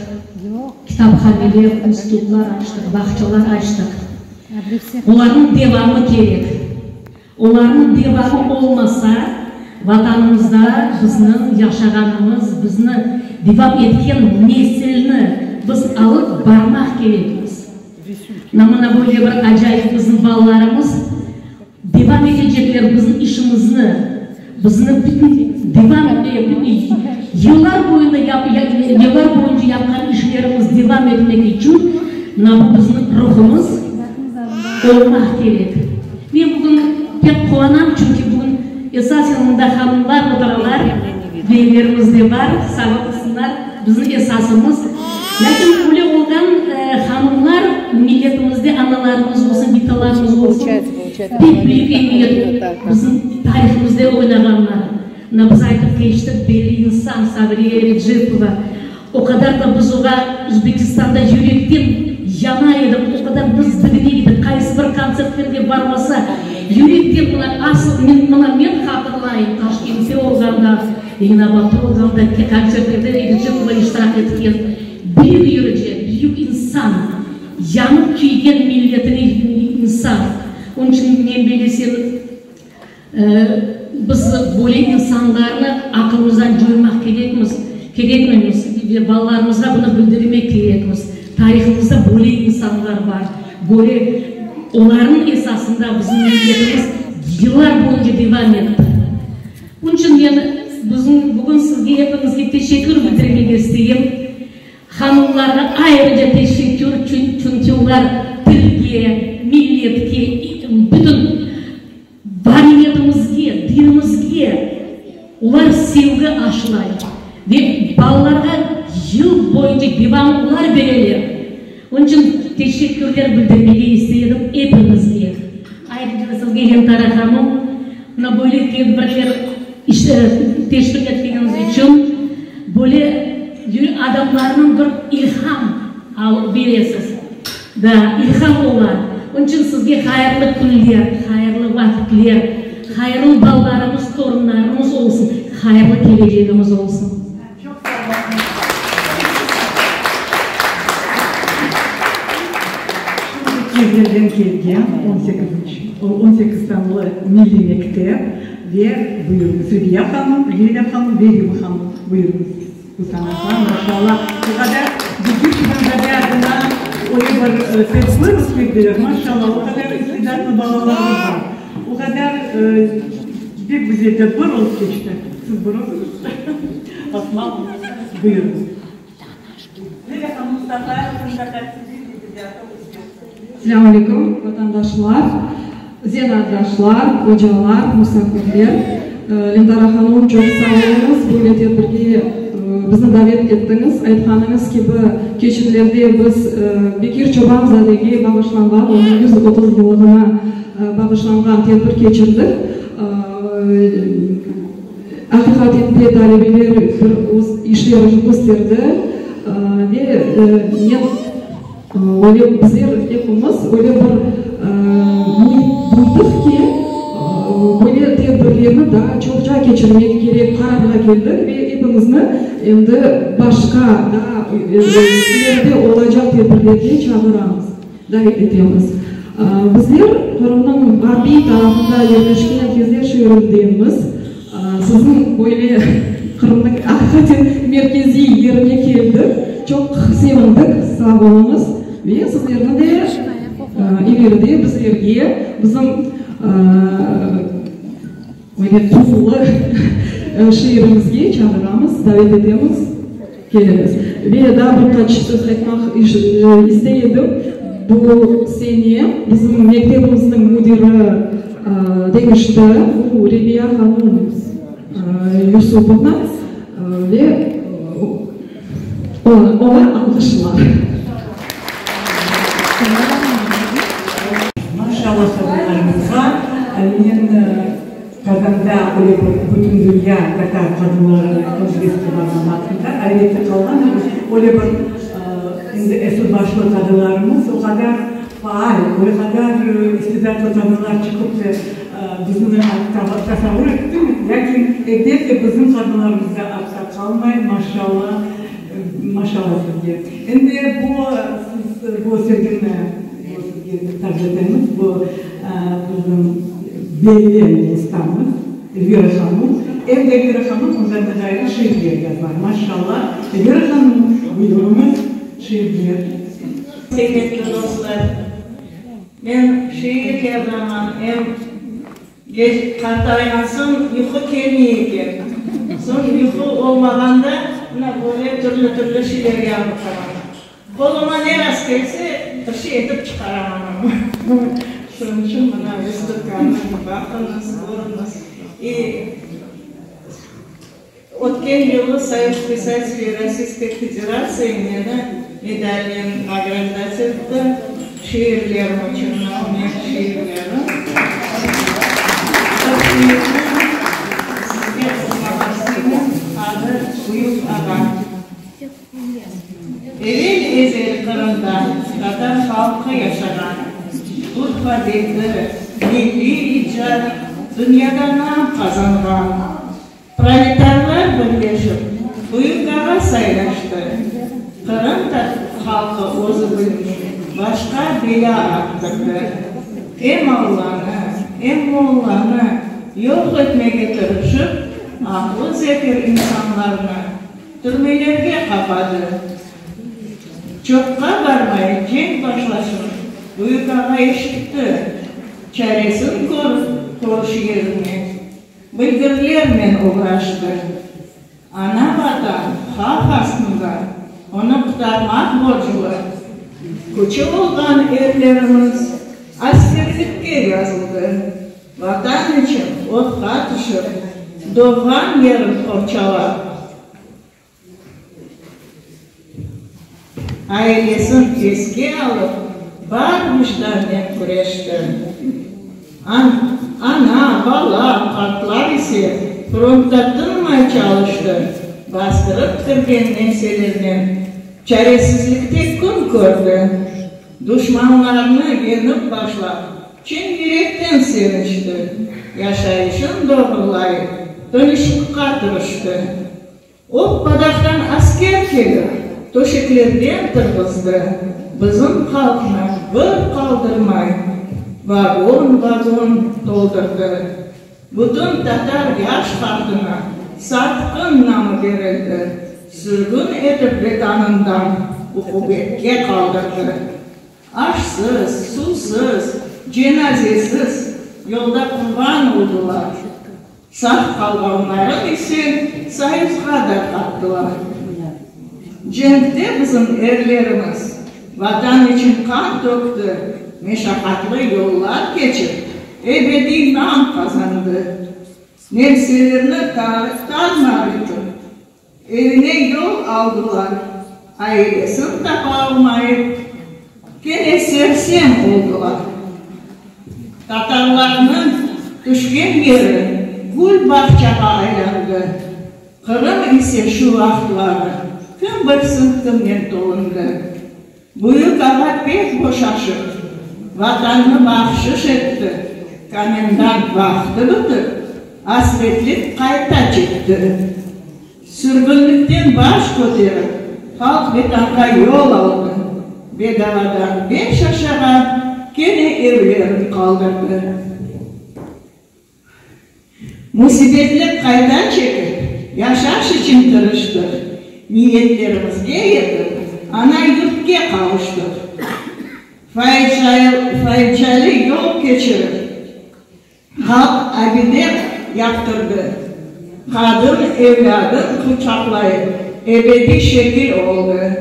kitaphaneler, institutlar açtıq, bağçalar açtıq. Olarnıñ devamı kerek. Olarnıñ devamı olmasa, Vatanımızda bizniñ yaşağanımız, bizni devam etken nesilni biz alıp barmaq kerekmiz. Mına böyle bir acayip bizim balalarımız devam etecekler bizim işimizni, bizni bütün devam yıllar boyunda yıllar boyunca yapqan işlerimiz devam etmek içün mına bu bizim ruhumız olmaq kerek. Men bugün pek quvanam, çünki bugün esasen mında hanımlar oturalar, beylerimiz de bar, sağ olsunlar, bizim esasımız. Lâkin öyle olğan hanımlar milletimizde, analarımız olsun, bitalarımız olsun, pek büyük emiyet bizim tarihimizde oynağanlar. Mına biz aytıp keçtik, belli insan Sabriye Erecepova, o qadar da biz oğa Özbekistanda yürekten yana edik, o qadar biz diñley edik, qaysı bir kontsertlerge barmasa, yürekten mına asıl, men, mına men hatırlayım, Taşkentte olğanda, Leninabadda olğanda kontsertlerde Erecepova iştirak etken büyük yırcı, büyük insan, yanıp küygen milletine insan. Onıñ içün men bellesem, Biz böyle insanlarnı aqılımızdan coymaq kerekmiz, kerekmemiz ve balalarımızğa bunı bildirmek kerekmiz. Tarihımızda böyle insanlar bar, böyle olarnıñ esasında bizim milletimiz yıllar boyunca devam etti. Bunıñ içün men bizim bugün sizge epiñizge teşekkür bildirmege isteyim. Hanımlarğa ayrıca teşekkür, çünki olar tilge, milletke, bütün Variyetimizge, dinimizge olar sevgi aşılay ve balalarğa yıl boyunca devamlı olar bereler. Onıñ içün teşekkürler bildirmege istey edim epiñizge. Ayrıca da sizge, Lentara hanım, mına böyle tedbirler teşkil etkeniñiz içün, böyle adamlarnıñ bir ilham beresiz. Da, ilham ola. Onıñ içün sizge hayırlı künler, hayırlı vaqıtler, hayırlı balalarımız, torunlarımız olsun, hayırlı kelecegimiz olsun. Çoq sağ oluñız. Şimdi Kezlevden kelgen on sekizinci, 18 sanlı milliy mektep ve buyurıñız, Rebiya hanım, Lilâ hanım ve Rima hanım, buyurıñız. Bu sanağa, maşallah, o qadar Bekir Çobanzade adına öyle bir tedbir ötkerdiler, maşallah, o qadar istidatlı balalarımız bar, o qadar pek güzel tedbir olıp keçti. Siz buyurıñız, Osman, buyurıñız. Lilâ hanım Mustafayeva qırımtatar tili ve edebiyatı ocası. Selâm aleyküm, vatandaşlar, zenaatdaşlar, ocalar, musafirler. Lentara hanım, çoq sağ oluñız, böyle tedbirge bizni davet ettiñiz. Aytqanıñız kibi, keçenlerde biz Bekir Çoban-zadege bağışlanğan, onıñ 130 yıllığına bağışlanğan tedbir keçirdik. Aqiqaten de talebeler bir öz işlerini kösterdi ve men Öyle bizler epimiz öyle bir müit duydıq ki, böyle tedbirlerni daa çoqça keçirmek kerek qararğa keldik ve epimizni endi başqa, daa ileride olacaq tedbirlerge çağıramız, davet etemiz. Bizler Qırımnıñ ğarbiy tarafında yerleşken Kezlev şeerindenmiz. Siziñ böyle Qırımnıñ aqiqaten merkeziy yerine keldik, çoq sevindik, sağ oluñız ve sizlerni de ileride bizlerge bizim böyle tuzlu şeerimizge çağıramız, davet etemiz, keliñiz. Ve daa bir qaç söz aytmaq istey edim. Bu sene bizim mektebimizniñ müdiri deñişti, bu Rebiya hanım Yusupovna ve oña alğışlar. Maşallah qadınlarımızğa, men Qazanda öyle bir Bütündünya tatar qadınları kongresine barğan vaqtımda ayrette qalğan edim, öyle bir endi esli başlı qadınlarımız o qadar. faal, öyle qadar istidatlı qadınlar çıqıp da bizni tasavur ettiñ, lâkin elbette bizim qadınlarımız da artta qalmay, maşalla, maşalla sizge. Endi bu siz bu sergini bu sizge taqdim etemiz, bu bizim belli ustamız Elvira hanım, em de Elvira hanım ondan da ğayrı şiirler yazar, maşalla. Elvira hanım, buyurıñız, şiirler. Qıymetli dostlar, men şiir yazaman, em gec qartayğan soñ yuqu kelmey eken. Soñ yuqu olmağanda mına böyle türlü-türlü şeyler yazıp qalam. Qoluma ne rast kelse, bir şey etip çıqaraman amma. Şunıñ içün mına vıstavkanı baqıñız, körüñiz. İ Ötken yılı Soyuz pisateley Rossiyskoy Federatsiya meni medalnen nagraddat etti, şiirlerim içün, menim şiirlerim. Bir şiirni sizge oqumağa isteyim, adı Büyük ağa. Evel-ezel Qırımda tatar halqı yaşağan. Urf-adeti, milliy icat dünyada nam qazanğan. Proletarlar birleşip, büyük ağa saylaştı. Qırım halqı özü bilmey, başqa belâ arttırdı. Em Allanı, em mollanı yoq etmege tırışıp, aqlı-zekir insanlarnı türmelerge qapadı. Çoqqa barmay cenk başlaşın büyük ağa eşitti, çaresin körip körüş yerine Bildirlernen oğraştı. Ana-Vatan havf astında, onı qurtarmaq borclu. Küçü olğan erlerimiz askerlikke yazıldı. Vatan içün otqa tüşip, doğğan yerin qorçalap, Ailesin eske alıp, bar vicdannen küreşti. Ana, bala, qartlar ise frontta tınmay çalıştı, bastırıp kirgen nemselernen çaresizlikte kün kördi. Duşmanlarnı yeñip başlap, çin yürekten sevinçti, yaşayışın doğrulayıp, tınışlıqqa tırıştı. Oppadaqtan asker kelip, töşeklerden turğızdı, bizim halqnı bir qaldırmay, vagon-vagon toldurdı. Bütün tatar yaş-qartına satqın namı berildi, sürgün etip vetanından uqubetke qaldırdı. Aşsız, suvsız, cenazesiz yolda qurban oldılar. Sağ qalğanların ise Soyuzğa darqattılar. Cenkte bizim erlerimiz Vatan içün qan tökti, meşaqatlı yollar keçip, ebediy nam qazandı. Nemselerni tar-mar etip, Evine yol aldılar, ailesin tapa almayıp, kene sersem oldılar. Tatarlarnıñ tüşken yeri gül bağçağa aylandı, Qırım ise şu vaqıtları kim bilsin kimnen tolundı. Büyük ağa pek boşaşıp, Vatannı bahşış etti, Komendant vaqtı bitip, asretlik qayta çekti. Sürgünlikten baş köterip, halq Vetanğa yol aldı, Bedavadan beş aşağa kene evlerin qaldırdı. Müsibetli qayta çekip, yaşaş içün tırıştıq, Niyetlerimizge yetip, ana-yurtke qavuştıq. Facialı yol keçirip, halq abide yaptırdı, Qadın evlâdın quçaqlayıp, ebediy şekil oldı.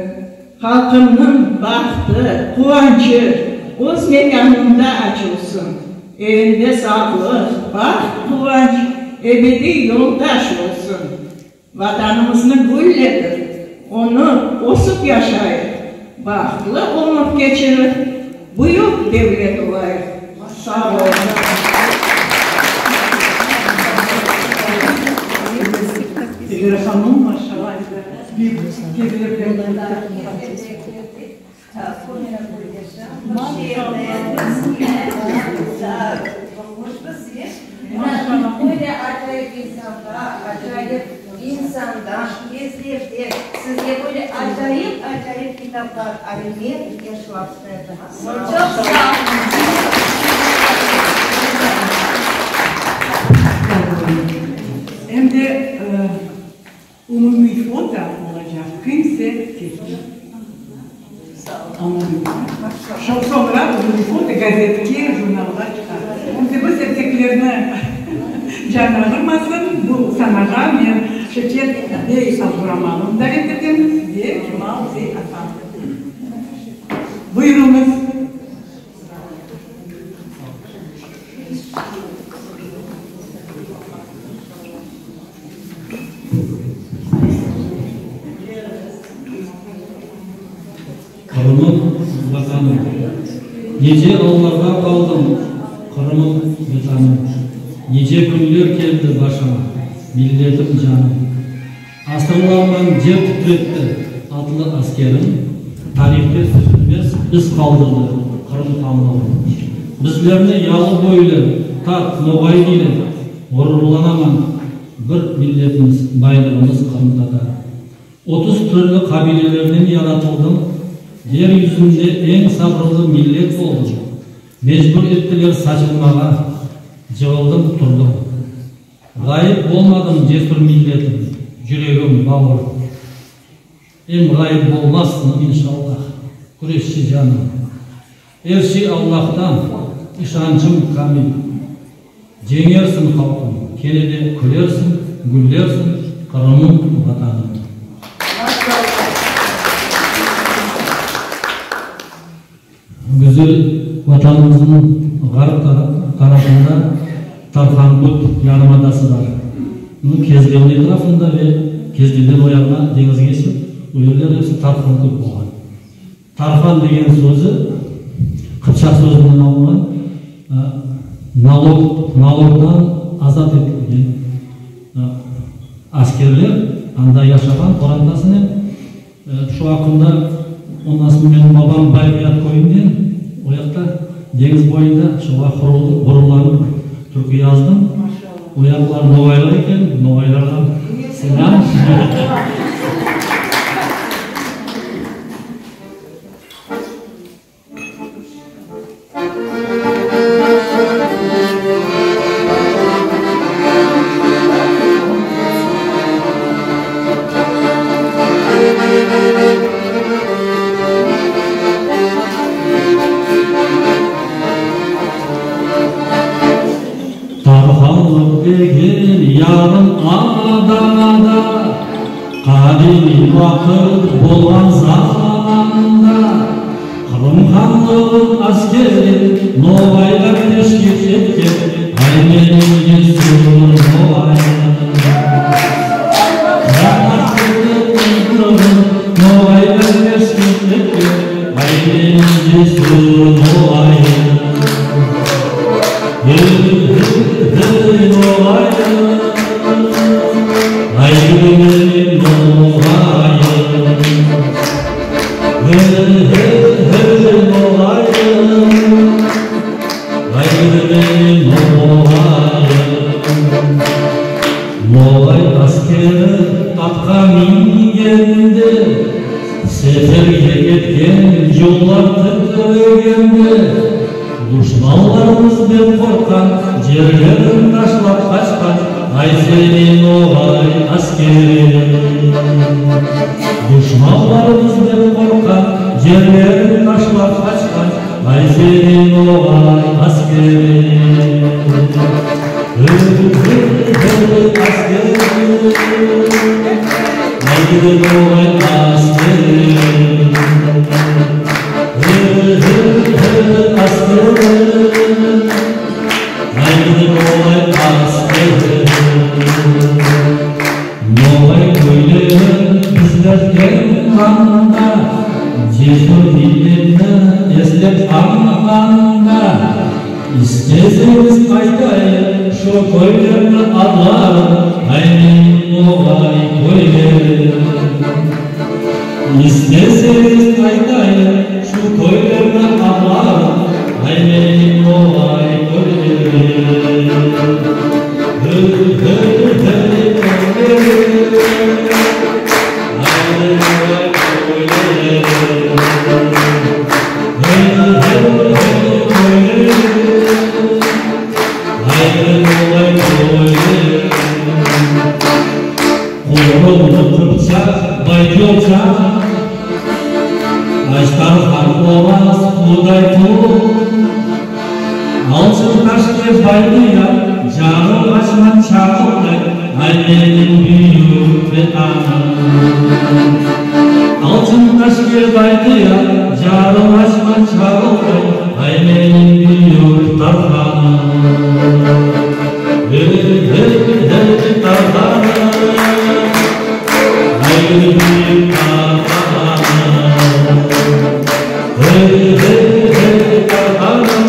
Halqımnıñ bahtı, quvançı öz mekânında açılsın, Evinde sağlıq, baht, quvanç ebediy yoldaş olsun. Vatanımıznı gülletip, onı ösüp yaşayıq, bahtlı ömür keçirip, büyük devlet olayıq. Sağ oluñ. Elvira hanım, maşallah, büyük. Mına böyle acayip insanğa, acayip insandan, Kezlevden sizge böyle acayip-acayip kitaplar Alime Yaşlavskayadan. Çoq sağ oluñız. Em de umumiy foto olacaq, kimse ketmey. Soñra umumiy foto gazetke, jurnalğa çıqar. Şimdi biz erkeklerni can ağırmasın, bu sanağa men Şevket bey Abduramanovnı davet etemiz ve Kemal bey Asanovnı. Buyurıñız. Qırımım, Vatanım. Nice allarğa qaldım, Qırımım, Vetanım. Nice künler keldi başıma, Milletim, canım. Asırlarman cer titretti atlı askerim, Tarihte süzülmez iz qaldırdı Qırım hanlığı. Bizlerni yalıboylu, tat, noğay deyler, Ğururlanaman, bir milletmiz, baylığımız qırımtatar. 30 türlü qabilelerden yaratıldım, Yer yüzünde eñ sabırlı millet oldım. Mecbur ettiler saçılmağa, cığıldım, turdım. Ğayıp olmadım, cesür milletim, yüregim, bavur. Em ğayıp olmazsıñ, inşallah, küreşçi canım. Er şey Allahtan, işançım kamil. Ceñersiñ, halqım, kene de külersiñ, güllersiñ, Qırımım, Vatanım. Güzel Vatanımıznıñ ğarp tarafında Tarhankut yarımadası bar. Bunıñ Kezlevniñ etrafında ve Kezlevden o yağına deñizge keçip, o yerler episi Tarhankut bolğan. Tarhan degen sözü qıpçaq sözünden alınğan, nalog, nalogdan azat etilgen askerler anda yaşağan qorantasınen. Şu aqqında ondan soñ menim babam Bayqıyat köyünden, o yaqta, deñiz boyunda, şoğa ğururlanıp bir türkü yazdım. O yaqlar noğaylar eken, noğaylarğa selâm. Tarhanlıq degen yarım adada, Qadimiy vaqıt bolğan zamanda, Qırım hanlığın askeri Noğaylar teşkil etken, Ay menim cesür noğayım. Noğaylar teşkil etken, Ay menim cesür noğayım. Hey, hey, noğayım, Ay menim noğayım. Hey, hey, hey, noğayım, Ay menim noğayım. Noğay askeri atqa mingende, Seferge ketken yollar titregende, Duşmanlarımız bek qorqqan, Jerlerin taşlap qaçqan, Ay seni noğay askeri. Duşmanlarımız bek qorqqan, Jerlerin taşlap qaçqan, Ay seni noğay askeri. Hey, askeri, Ay noğay askeri. Hey, hey, askeri, Ay noğay askeri. Noğay köyleri bizler qanda, Cesür milletni eslep añğanda, İsteseñiz aytayım şu köylerniñ adların, Ay menim noğay köylerim. İsteseñiz aytayım şu köylerniñ adların. Ajdarhan oraz quday tut, Altın taşke baylıya, Jarılğaçman çağılday, Ay menim büyük Vetanım. Altın taşke baylıya, Jarılğaçman çağılday, Ay menim büyük Tarhanım. Hey, hey, hey, Tarhanım, Ay büyük Tarhanım. Hey, hey, hey, Tarhanım,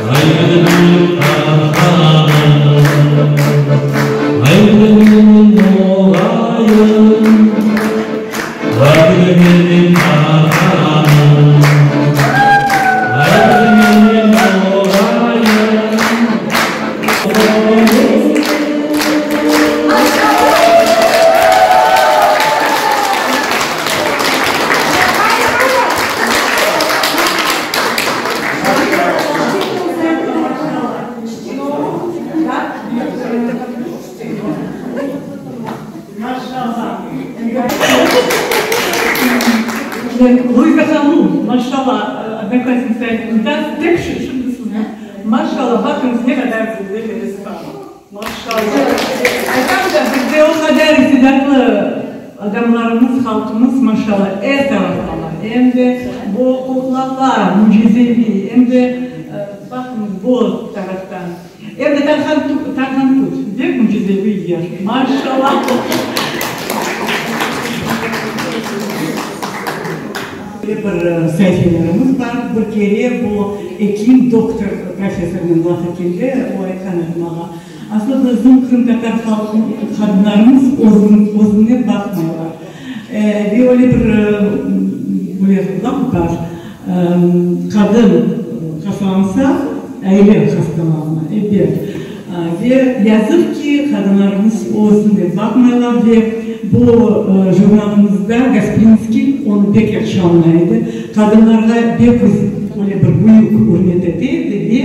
Ay büyük Tarhanım. Ay menim noğayım, Ay menim Tarhanım. Ay menim noğayım. Luiza hanım, maşallah, odnoklassnik sayfamızda tek şimdi sizni, maşallah, baqıñız ne qadar güzel esma. Maşallah. Aytam da, bizde o qadar istidatlı adamlarımız, halqımız, maşallah, er taraftalar. Em de bu qoqlalar mücizeviy, em de, baqıñız, bu taraftan. Em de Tarhan Tarhankut, pek mücizeviy yer. Maşallah. Böyle bir saifelerimiz bar. Bir kere bu ekim, doktor, professornen laf etkende, o aytqan edi maña, Aslı bizim qırımtatar halqı qadınlarımız özüne baqmaylar. Ve öyle bir böyle laf bar, qadın hastalansa, aile hastalana. Ebet. Ve yazıq ki, qadınlarımız özüne baqmaylar ve bu jurnalımızda Gasprinskiy onı pek yahşı añlay edi. Qadınlarğa pek öyle bir büyük ürmet ete edi ve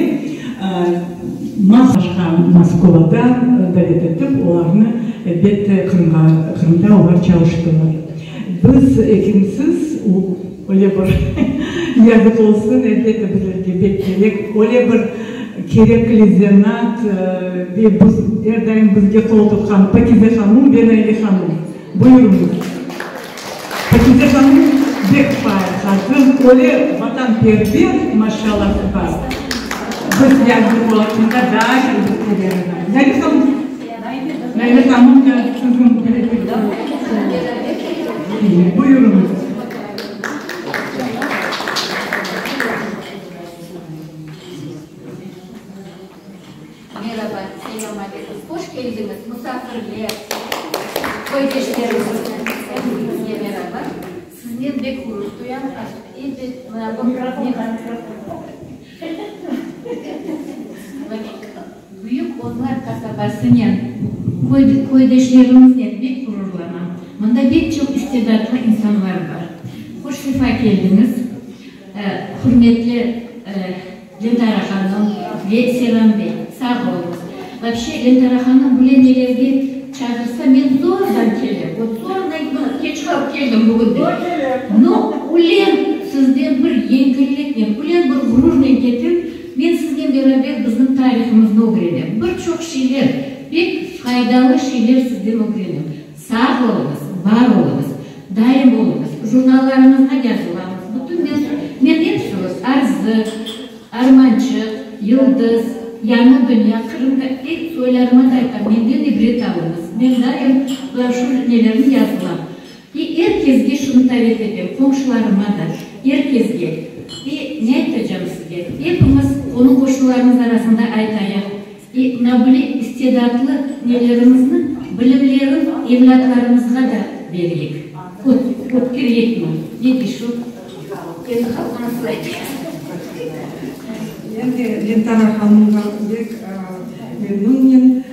Başqa Moskvadan davet etip, olarnı, elbette, Qırımğa, Qırımda olar çalıştılar. Biz ekimsiz, öyle bir yazıq olsun, elbette, bizlerge pek kerek, öyle bir kerekli zenaat ve biz er daim bizge qol tutqan Pakize hanım ve Naile hanım. Buyurıñız. Pakize hanım bek faal qadın, öyle vatanperver, maşallahı bar. Biz yazdıq o aqqında daa bir kere. Naile hanım, Naile hanım da siziñ Buyurıñız. Meraba, selâm aleyküm. Hoş keldiñiz, musafirler, köydeşlerimiz, epiñizge meraba. Siznen bek ğurur duyam. Elbet, mına bu Büyük Onlar qasabasınen, köydeşlerimiznen bek ğururlanam. Mında bek çoq istidatlı insanlar bar. Hoş sefa keldiñiz, hürmetli Lentara hanım ve Selam bey, sağ oluñız. Vapşe, Lentara hanım böyle nelerge çağırsa, men zordan kelem. Vot zordan, keç qalıp keldim bugün de. No, ülen sizden bir yengilliknen, ülen bir ğururnen ketem, men siznen beraber bizim tarihımıznı ögrenem. Bir çoq şeyler, pek faydalı şeyler sizden ögrenem. Sağ oluñız, bar oluñız, daim oluñız. Jurnallarıñızğa yazılamız. Bütün men, men epsimiz, Arzı, Armançıq, Yıldız, Yañı dünya, Qırım ga, ep soylarıma da aytam, menden ibret alıñız. Men daim bular şu nelerni yazılam. İ er kezge şunı tavet etem, qomşularıma da, er kezge. İ ne aytacam sizge, epimiz qonu-qoşularımız arasında aytayıq, İ mına böyle istidatlı nelerimizni, bilimlerin evlâtlarımızğa da bereyik, ötkereyikmi, ne dey şu, kendi halqı nasıl ayta? Men de Lentara hanımdan bek memnünmen.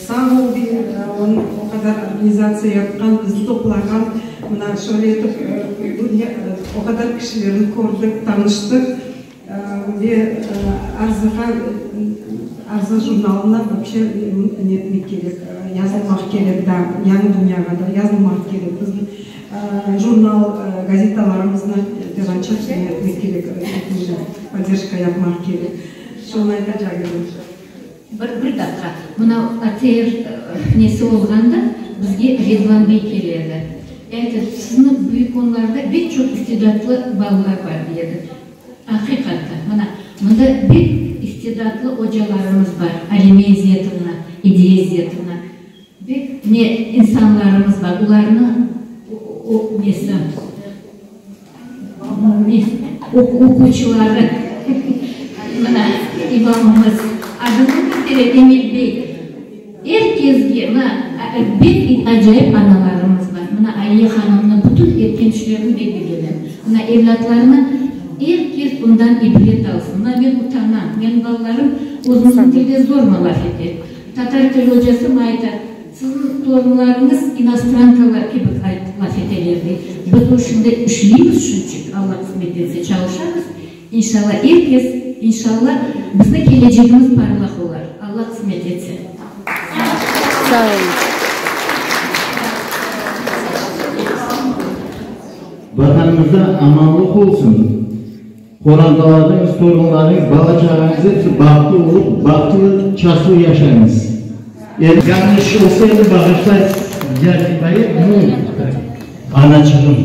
Sağ ol deyim, onıñ o qadar organizatsiya yapqan, bizni toplağan, mına şöyle etip o qadar kişilerni kördik, tanıştıq. Ve Arzığa. Arzı jurnalına вообще ne etmek kerek, yazılmaq kerek, da, Yañı dünyağa da yazılmaq kerek. Bizim jurnal, gazetalarımıznı devamçıq ne etmek kerek, podderjka yapmaq kerek. Şunı aytacaq edim. Bir, bir daqqa. Mına ATR nesi olğanda bizge Ridvan bey kele edi. Ayta, sizni Büyük Onlarda pek çoq istidatlı balalar bar, dey edi. Aqiqatta, mına, mında pek istidatlı ocalarımız bar, Alime İzzetovna, Ediye İzzetovna. Pek ne insanlarımız bar, olarnı o, nesi, oquvçıları, mına, imamımız, adını unutırım, Emil bey. Er kesge, mına, pek acayip analarımız bar. Mına, Aliye hanımnı, bütün etken işlerini pek begenem. Mına, evlâtlarını er kes bundan ibret alsın. Mına, men utanam, menim balalarım özümizniñ tilde zorman laf ete. Tatar tili ocası maña ayta, Siziñ torunlarıñız inostrankalar kibi laf eteler, dey. Biz o şimdi işleymiz şunçik, Alla qısmet etse çalışamız. İnşalla er kes, inşalla bizni kelecegimiz parlaq olar, Alla qısmet etse. Sağ oluñız. Vatanımızda amanlıq olsun. Qorantalarıñız, torunlarıñız, bala-çağañız episi bahtlı olıp, bahtlı, çaslı yaşañız. Yañlış olsa endi bağışlaysız, ya kifayet, nu, anaçığım.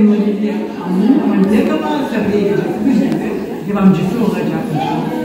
Nilüfer hanım Mambetova Sabriye Ecevitniñ devamcısı olacaq, inşallah.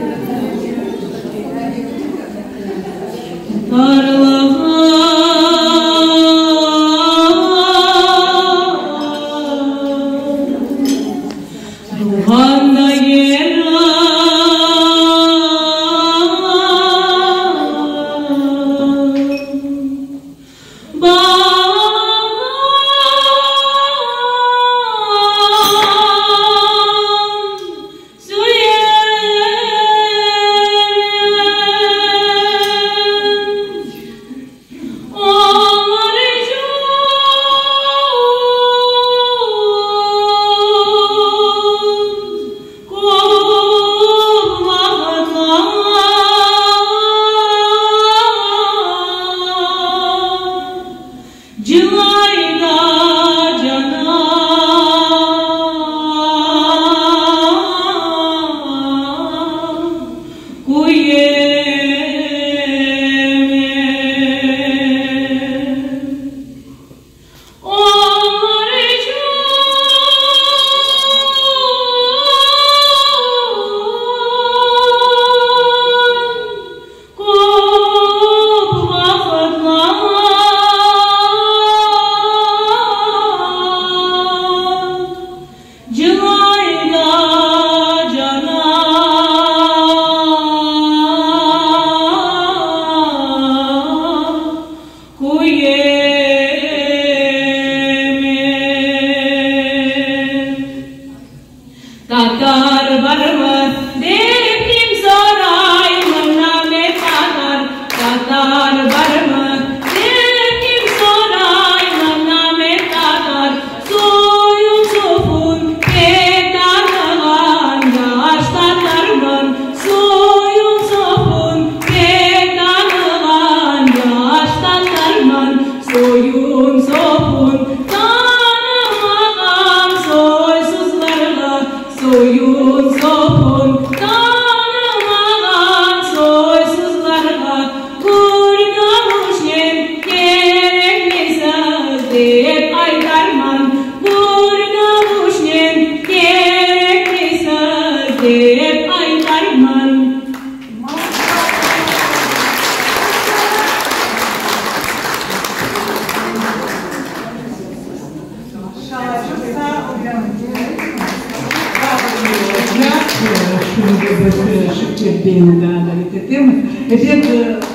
Şimdi biz Şevket beyni daa davet etemiz. Ebet,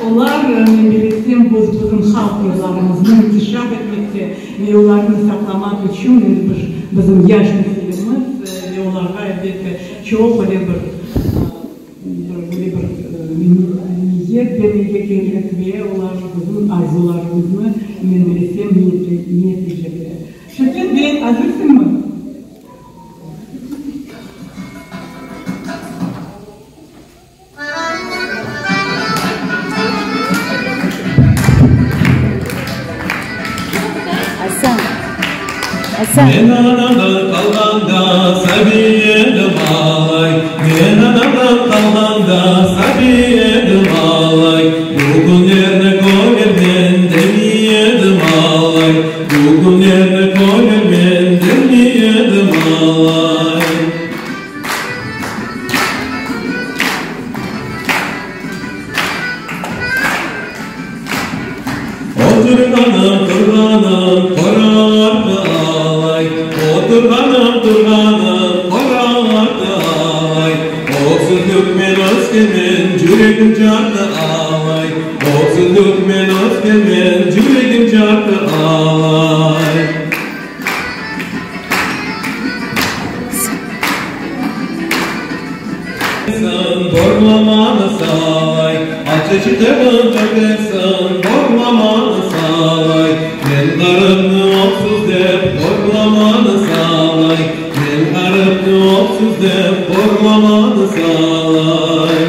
olar, men bilesem, biz bizim halq yırlarımıznı inkişaf etmekte ve olarnı saqlamaq içün endi bir bizim yaş nesilimiz ve olarğa, elbette, çoq öyle bir böyle bir niyet bermege kerek ve olar bizim arzularımıznı, men bilesem, niyetleycekler. Şevket bey, azırsıñmı? Asan, Asan. Men anamdan qalğanda sabiy edim alay, Men anamdan qalğanda sabiy edim alay, Bu künlerni körermen demey edim alay, Bu künlerni körermen demey edim alay. Oturğanım, turğanım, qora artı alay, Oturğanım, turğanım, qora artı alay, Öksüzlikmen öskenmen, cüregim cartı alay, Öksüzlikmen öskenmen, cüregim cartı alay. Borlamanı salay, Acı çiçegin tökersiñ, borlamanı salay, Men ğaripni öksüz dep, horlamanı salay, Men ğaripni öksüz dep, horlamanı salay.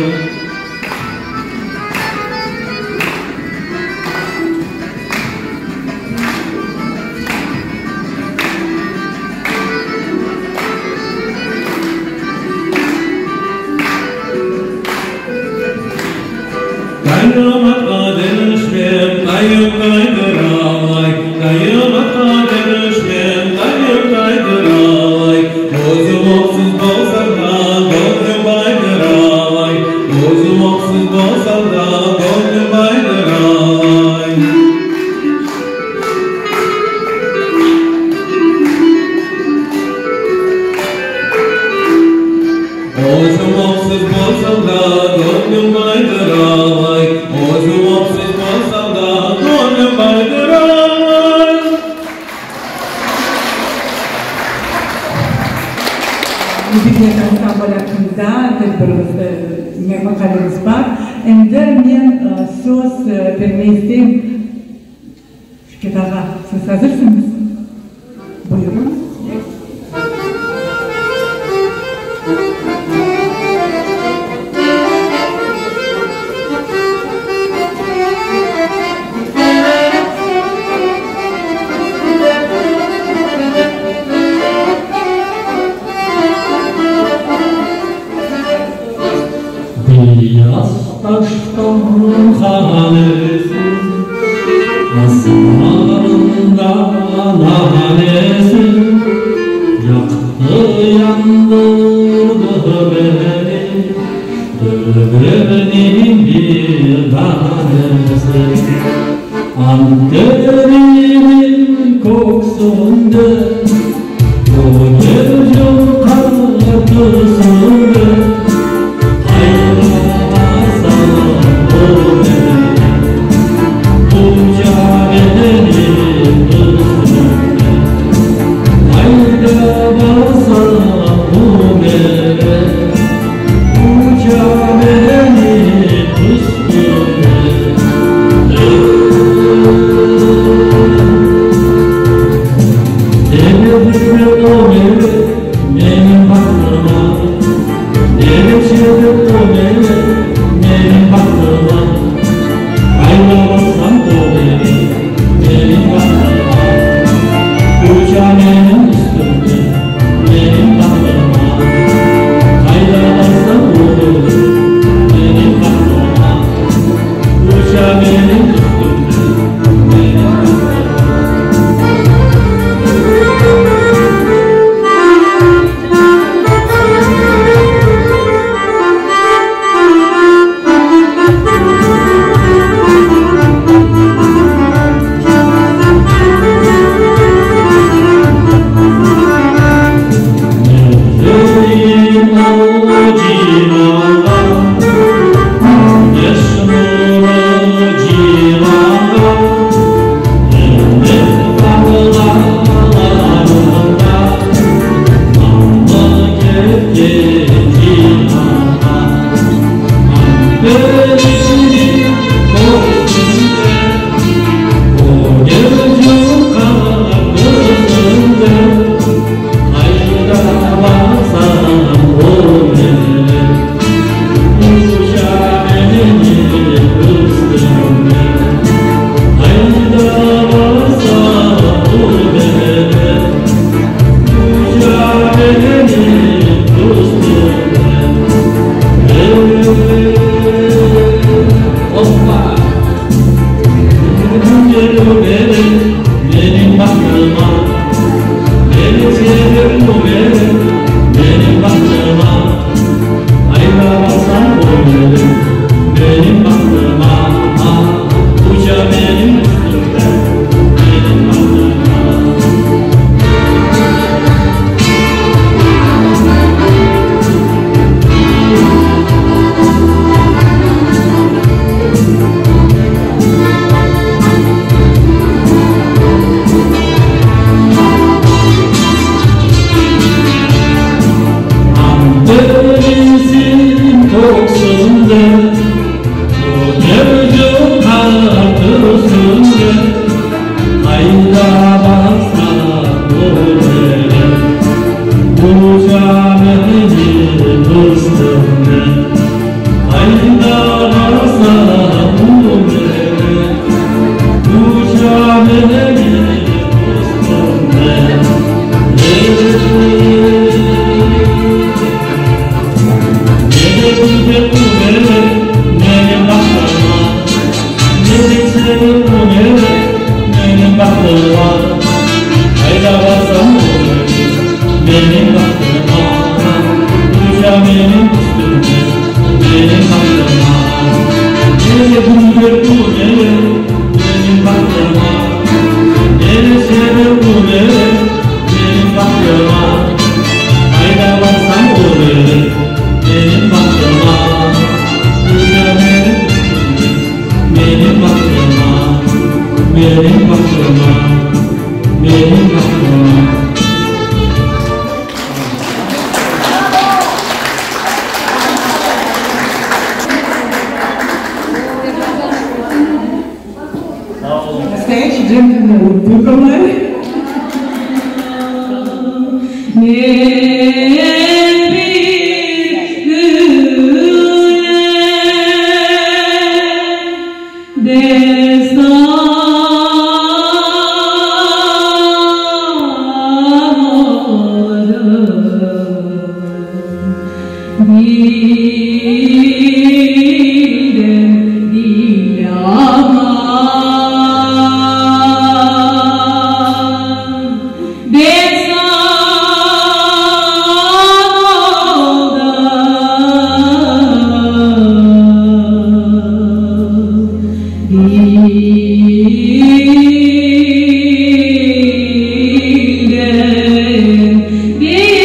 Tayım atqa derişmem, tayım taydır alay, Tayım atqa derişmem, tayım taydır. Endi men söz bermey isteyim Şükret ağa, siz azırsıñız? Buyurıñız. Beyaz taştan qalesi, Azbarında lalesi, Yaqtı, yandırdı beni, Dülberniñ bir danesi. Anteriniñ köksünde, Kögercin qatısında, Qayda barsam o meni, Uca menim üstümde. Qayda barsam o meni, Uca menim üstümde. Nede düşti o mele, menim bahtıma? Nede çekti o mele, menim bahtıma? Qayda barsam o mele, menim bahtıma. Uça menim üstümde, menim bahtıma. Qayda barsam o mele, menim bahtıma. Uça menim üstümde, menim bahtıma. Mendeyim o civanğa, Küneş nurı civanğa, Cennet bağlarında, Namı ketken civanğa. Anteriniñ köksünde, Kögercin qatısında, Qayda barsam o meni, Uça menim üstümde. Qayda barsam o meni, Uça menim üstümde. Hoppa! Menim bahtıma, Meni sevip o meni, menim bahtıma. Qayda barsam o meni, menim bahtıma. Uça menim üstümde, menim bahtıma. Anteriniñ köksünde, Kögercin qatısında, Qayda barsam o meni, Uça menim üstümde. Qayda barsam o meni, Uça menim üstümde. Nede güzel bu mele, menim bahtıma. Nede güzel bu mele, menim bahtıma. Qayda barsam o mele, menim bahtıma. Uça menim üstümde, menim bahtıma. Nede güzel bu mele, menim bahtıma. Nede sevir bu mele, menim bahtıma. Qayda barsam o mele, menim bahtıma. Uça menim üstümde, menim bahtıma. Menim bahtıma, menim bahtıma. Acemni unuttık olay. Men bir güle destan oldım. Dilden dile aman destan oldım. Dilden dile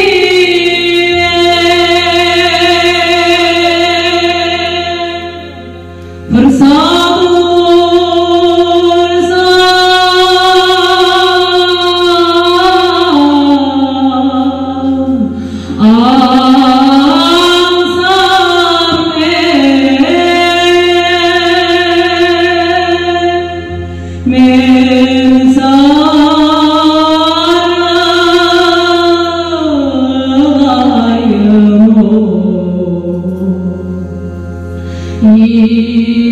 fırsat olsa añsam men, men sarılayım o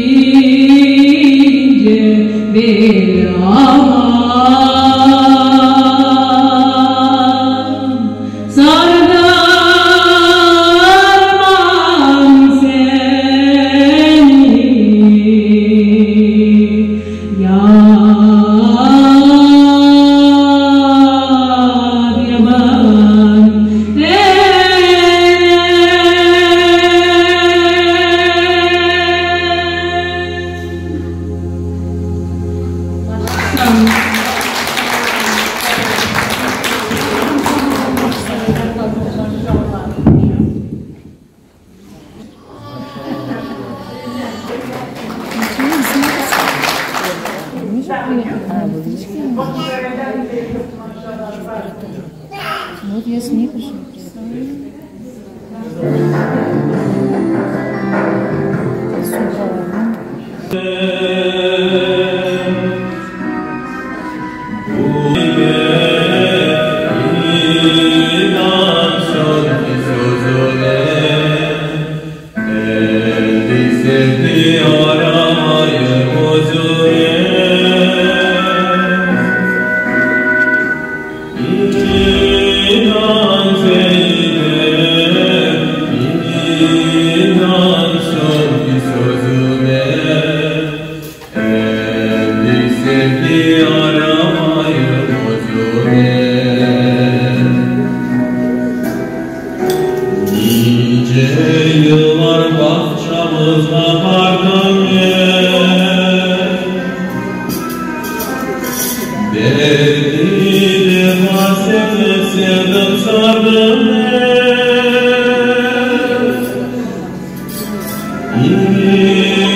ince bel aman sardırmam seni yar yaban ele. Вот я с ней пошла. İnansın ki sözüme Endi sevgi aramayım özüme İnan Zeynep, inansın ki sözüme Endi sevgi aramayım özüme Nice yıllar bağçamızğa bardım men Belli defa seni sevdim, sardım men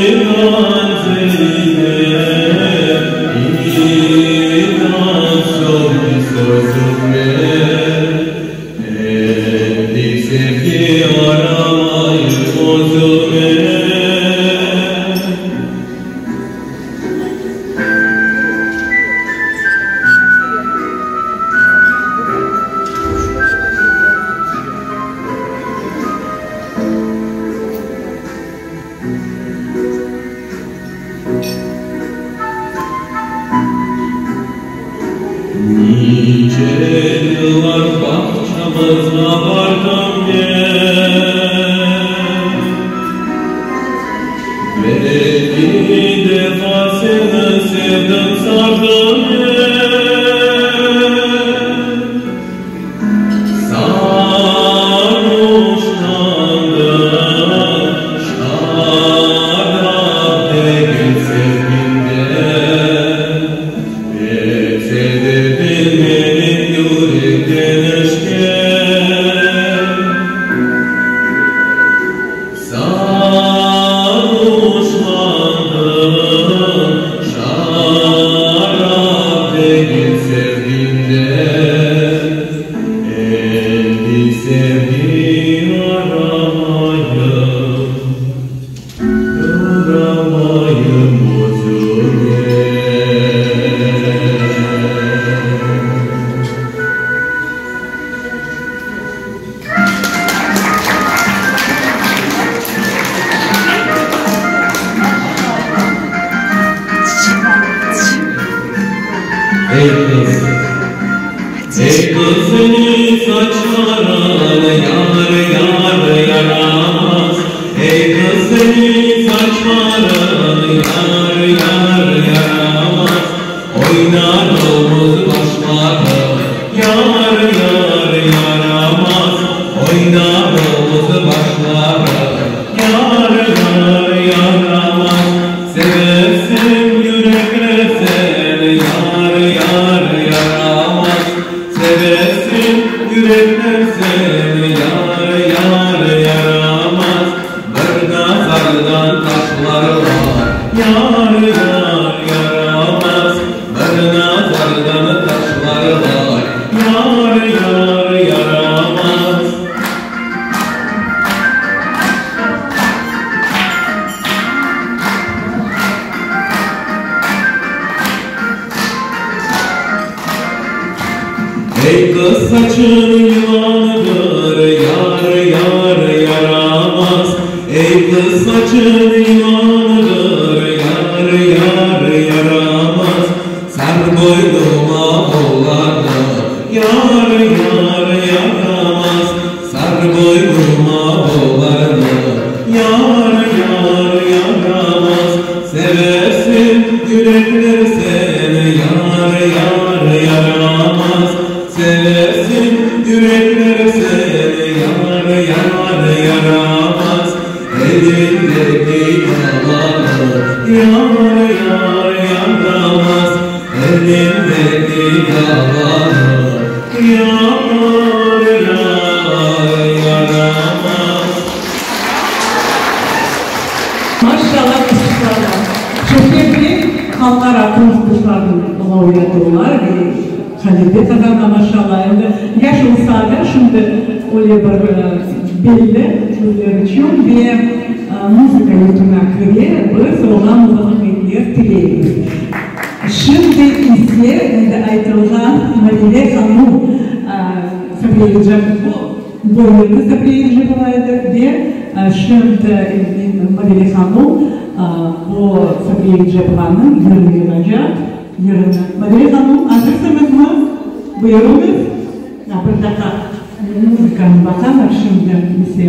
İnan Zeynep, inansın ki sözüme Endi sevgi aramayım özüme Nice yıllar bağçamızğa bardım men Belli defa seni sevdim, sardım men Sarhoşlandım, şarap degil sevgimden Pek sevdirdin meni yürekten içken Sarhoşlandım, şarap. Ey qız, ey qız seniñ saçlarıñ yar, yar, yaramaz. Ey qız seniñ saçlarıñ yar, yar, yaramaz. Oynar omuz başları, yar, yar, yaramaz. Oynar omuz başları, yar, yar, yaramaz. Seversiñ yürekler seni, yar, yar, yaramaz. Seversiñ yürekler seni, yar, yar, yaramaz. Bir nazardan taşlarlar, yar, yar, yaramaz. Bir nazardan taşlarlar, yar, yar, yaramaz. Ey qız saçıñ yılandır, yar, yar, yaramaz. Ey qız saçıñ yılandır, yar, yar, yaramaz. Sar boynuma olardı, yar, yar, yaramaz. Sar boynuma olardı, yar, yar, yaramaz. Seversiñ yürekler seni, yar, yar, yaramaz. Seversiñ yürekler seni, yar, yar, yaramaz. Elindeki qalanı, yar, yar, yaramaz. Elindeki qalanı, yar, yar, yaramaz. Maşallah qızçıqlarğa. Şevket Bey halqara konkurslarnıñ laureatı ola ve ğalebe qazana, maşallah. Endi yaş olsa da, şimdi öyle bir belli bizler içün ve muzıka yurtuna kire, biz oña muvafaqiyetler tileymiz. Şimdi ise, endi aytılğan Mavile hanum Sabriye Bu yırnı Sabriye Erecepova aytır ve şimdi Mavile hanum bu Sabriye Erecepovanıñ yırını yıracaq, yırını. Mavile hanum, azırsıñızmı? Buyurıñız. Bir daqqa, muzıkanı baqalar şimdi ise.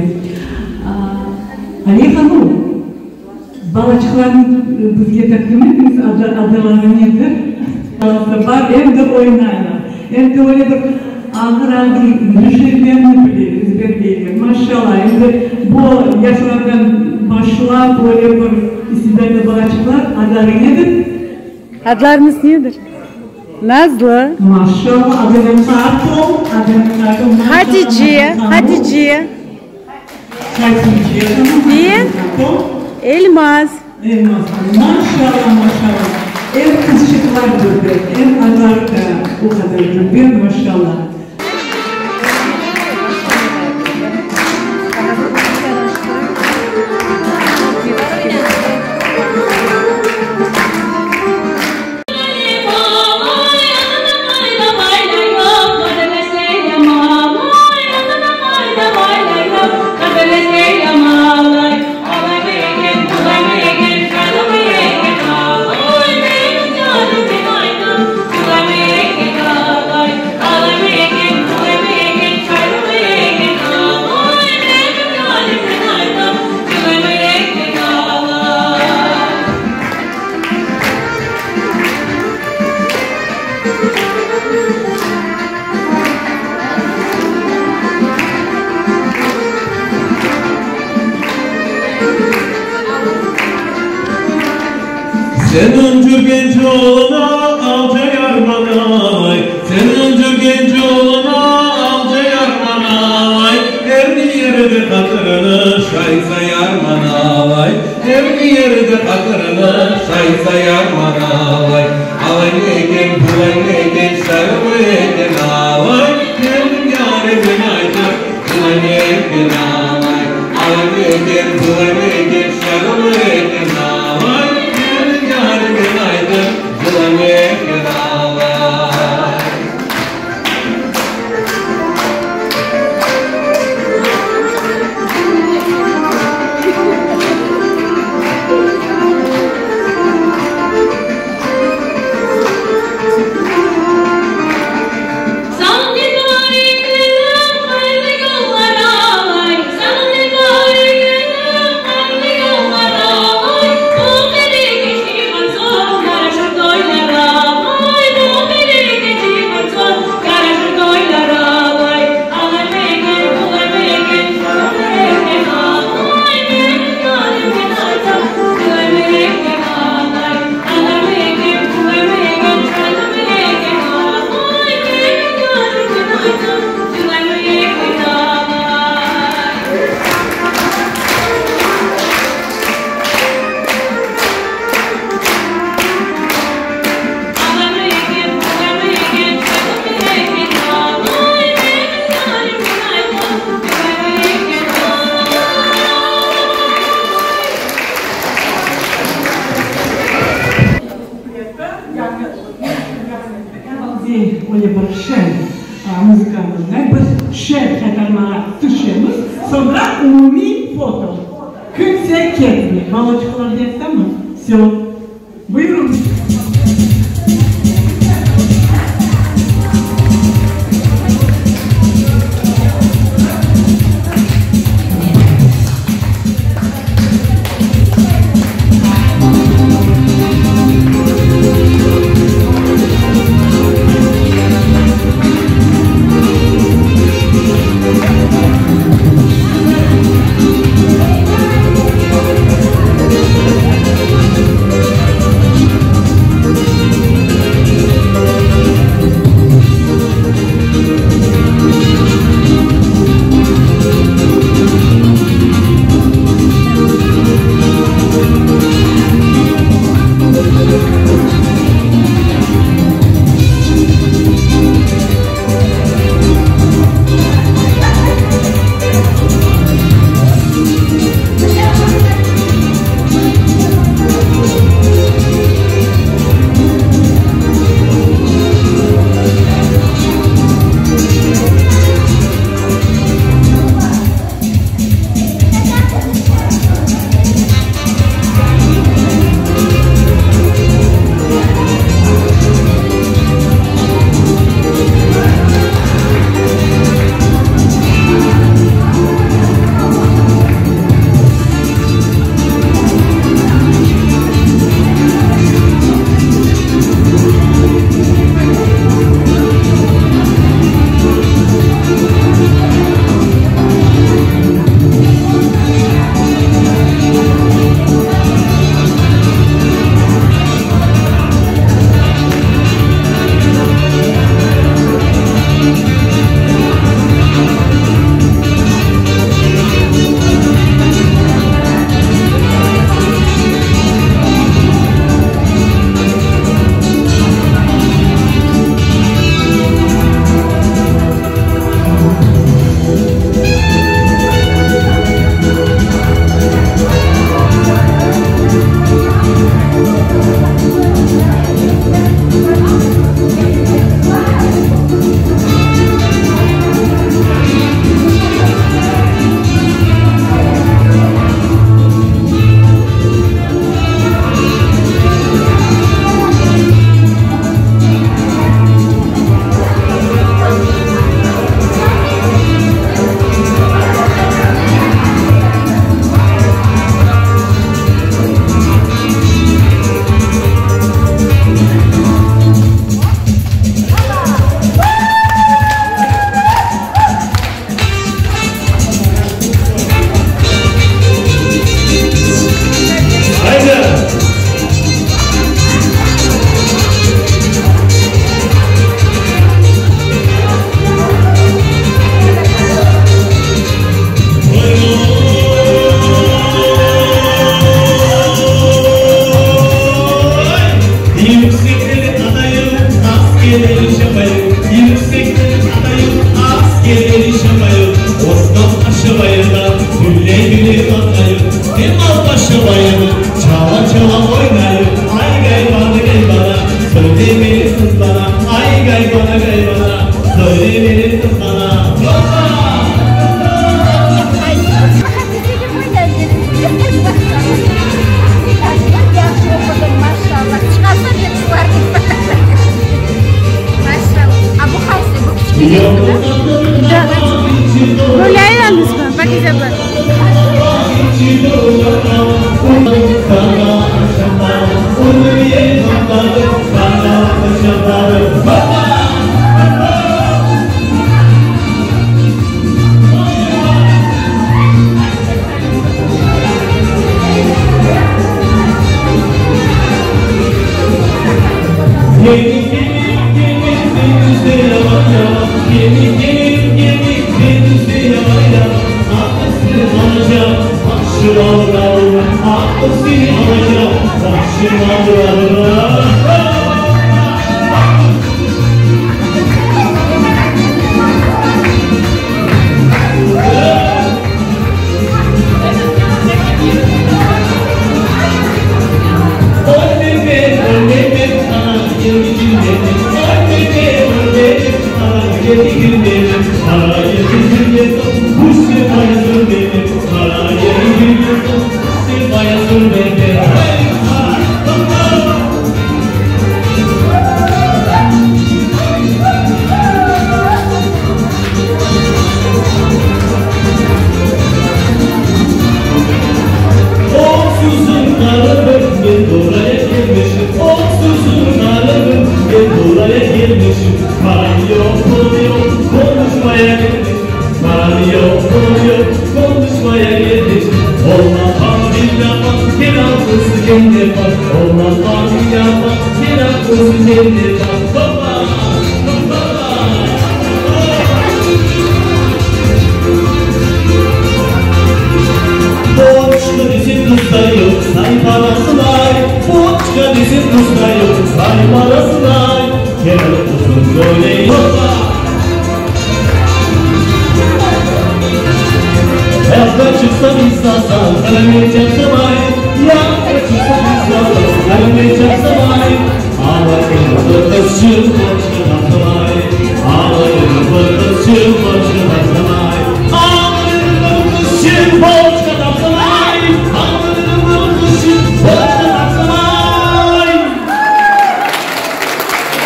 Aliye hanum, balaçıqlarnı bizge taqdim etiñiz, adları nedir? Bar, em de oynaylar, em de öyle bir ağır-ağır şiirlerni bile ezberleyler. Maşallah, endi bu yaşlardan başlap öyle bir istidatlı balaçıqlar. Adları nedir? Adlarıñız nedir? Nazlı. Maşallah, adını qart ol, adını qart ol. Hatice, Hatice. Hatice hanım, Ve Elmaz. Elmaz hanım, maşallah, maşallah. Em qızçıqlar dülber, em adları da o qadar dülber, maşallah. Seniñ cürgen yoluña alca yarmanay, Seniñ cürgen yoluña alca yarmanay, Er yerde hatırını şay sayarmanay, Er yerde hatırını şay sayarmanay. Alay eken, bulay eken, şayrı eken alay, Menim yarimni aytıp, cılay eken alay. Alay eken, bulay eken, şayrı eken alay, Menim yarimni aytıp, cılay eken alay. öyle bir şeñ muzıkanı biz şeñ qaytarmağa tüşemiz, soñra umumiy foto. Kimse ketmey. Balaçıqlar yattamı? Vsyo. Buyurıñız.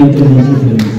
Oturmañızı isteymiz.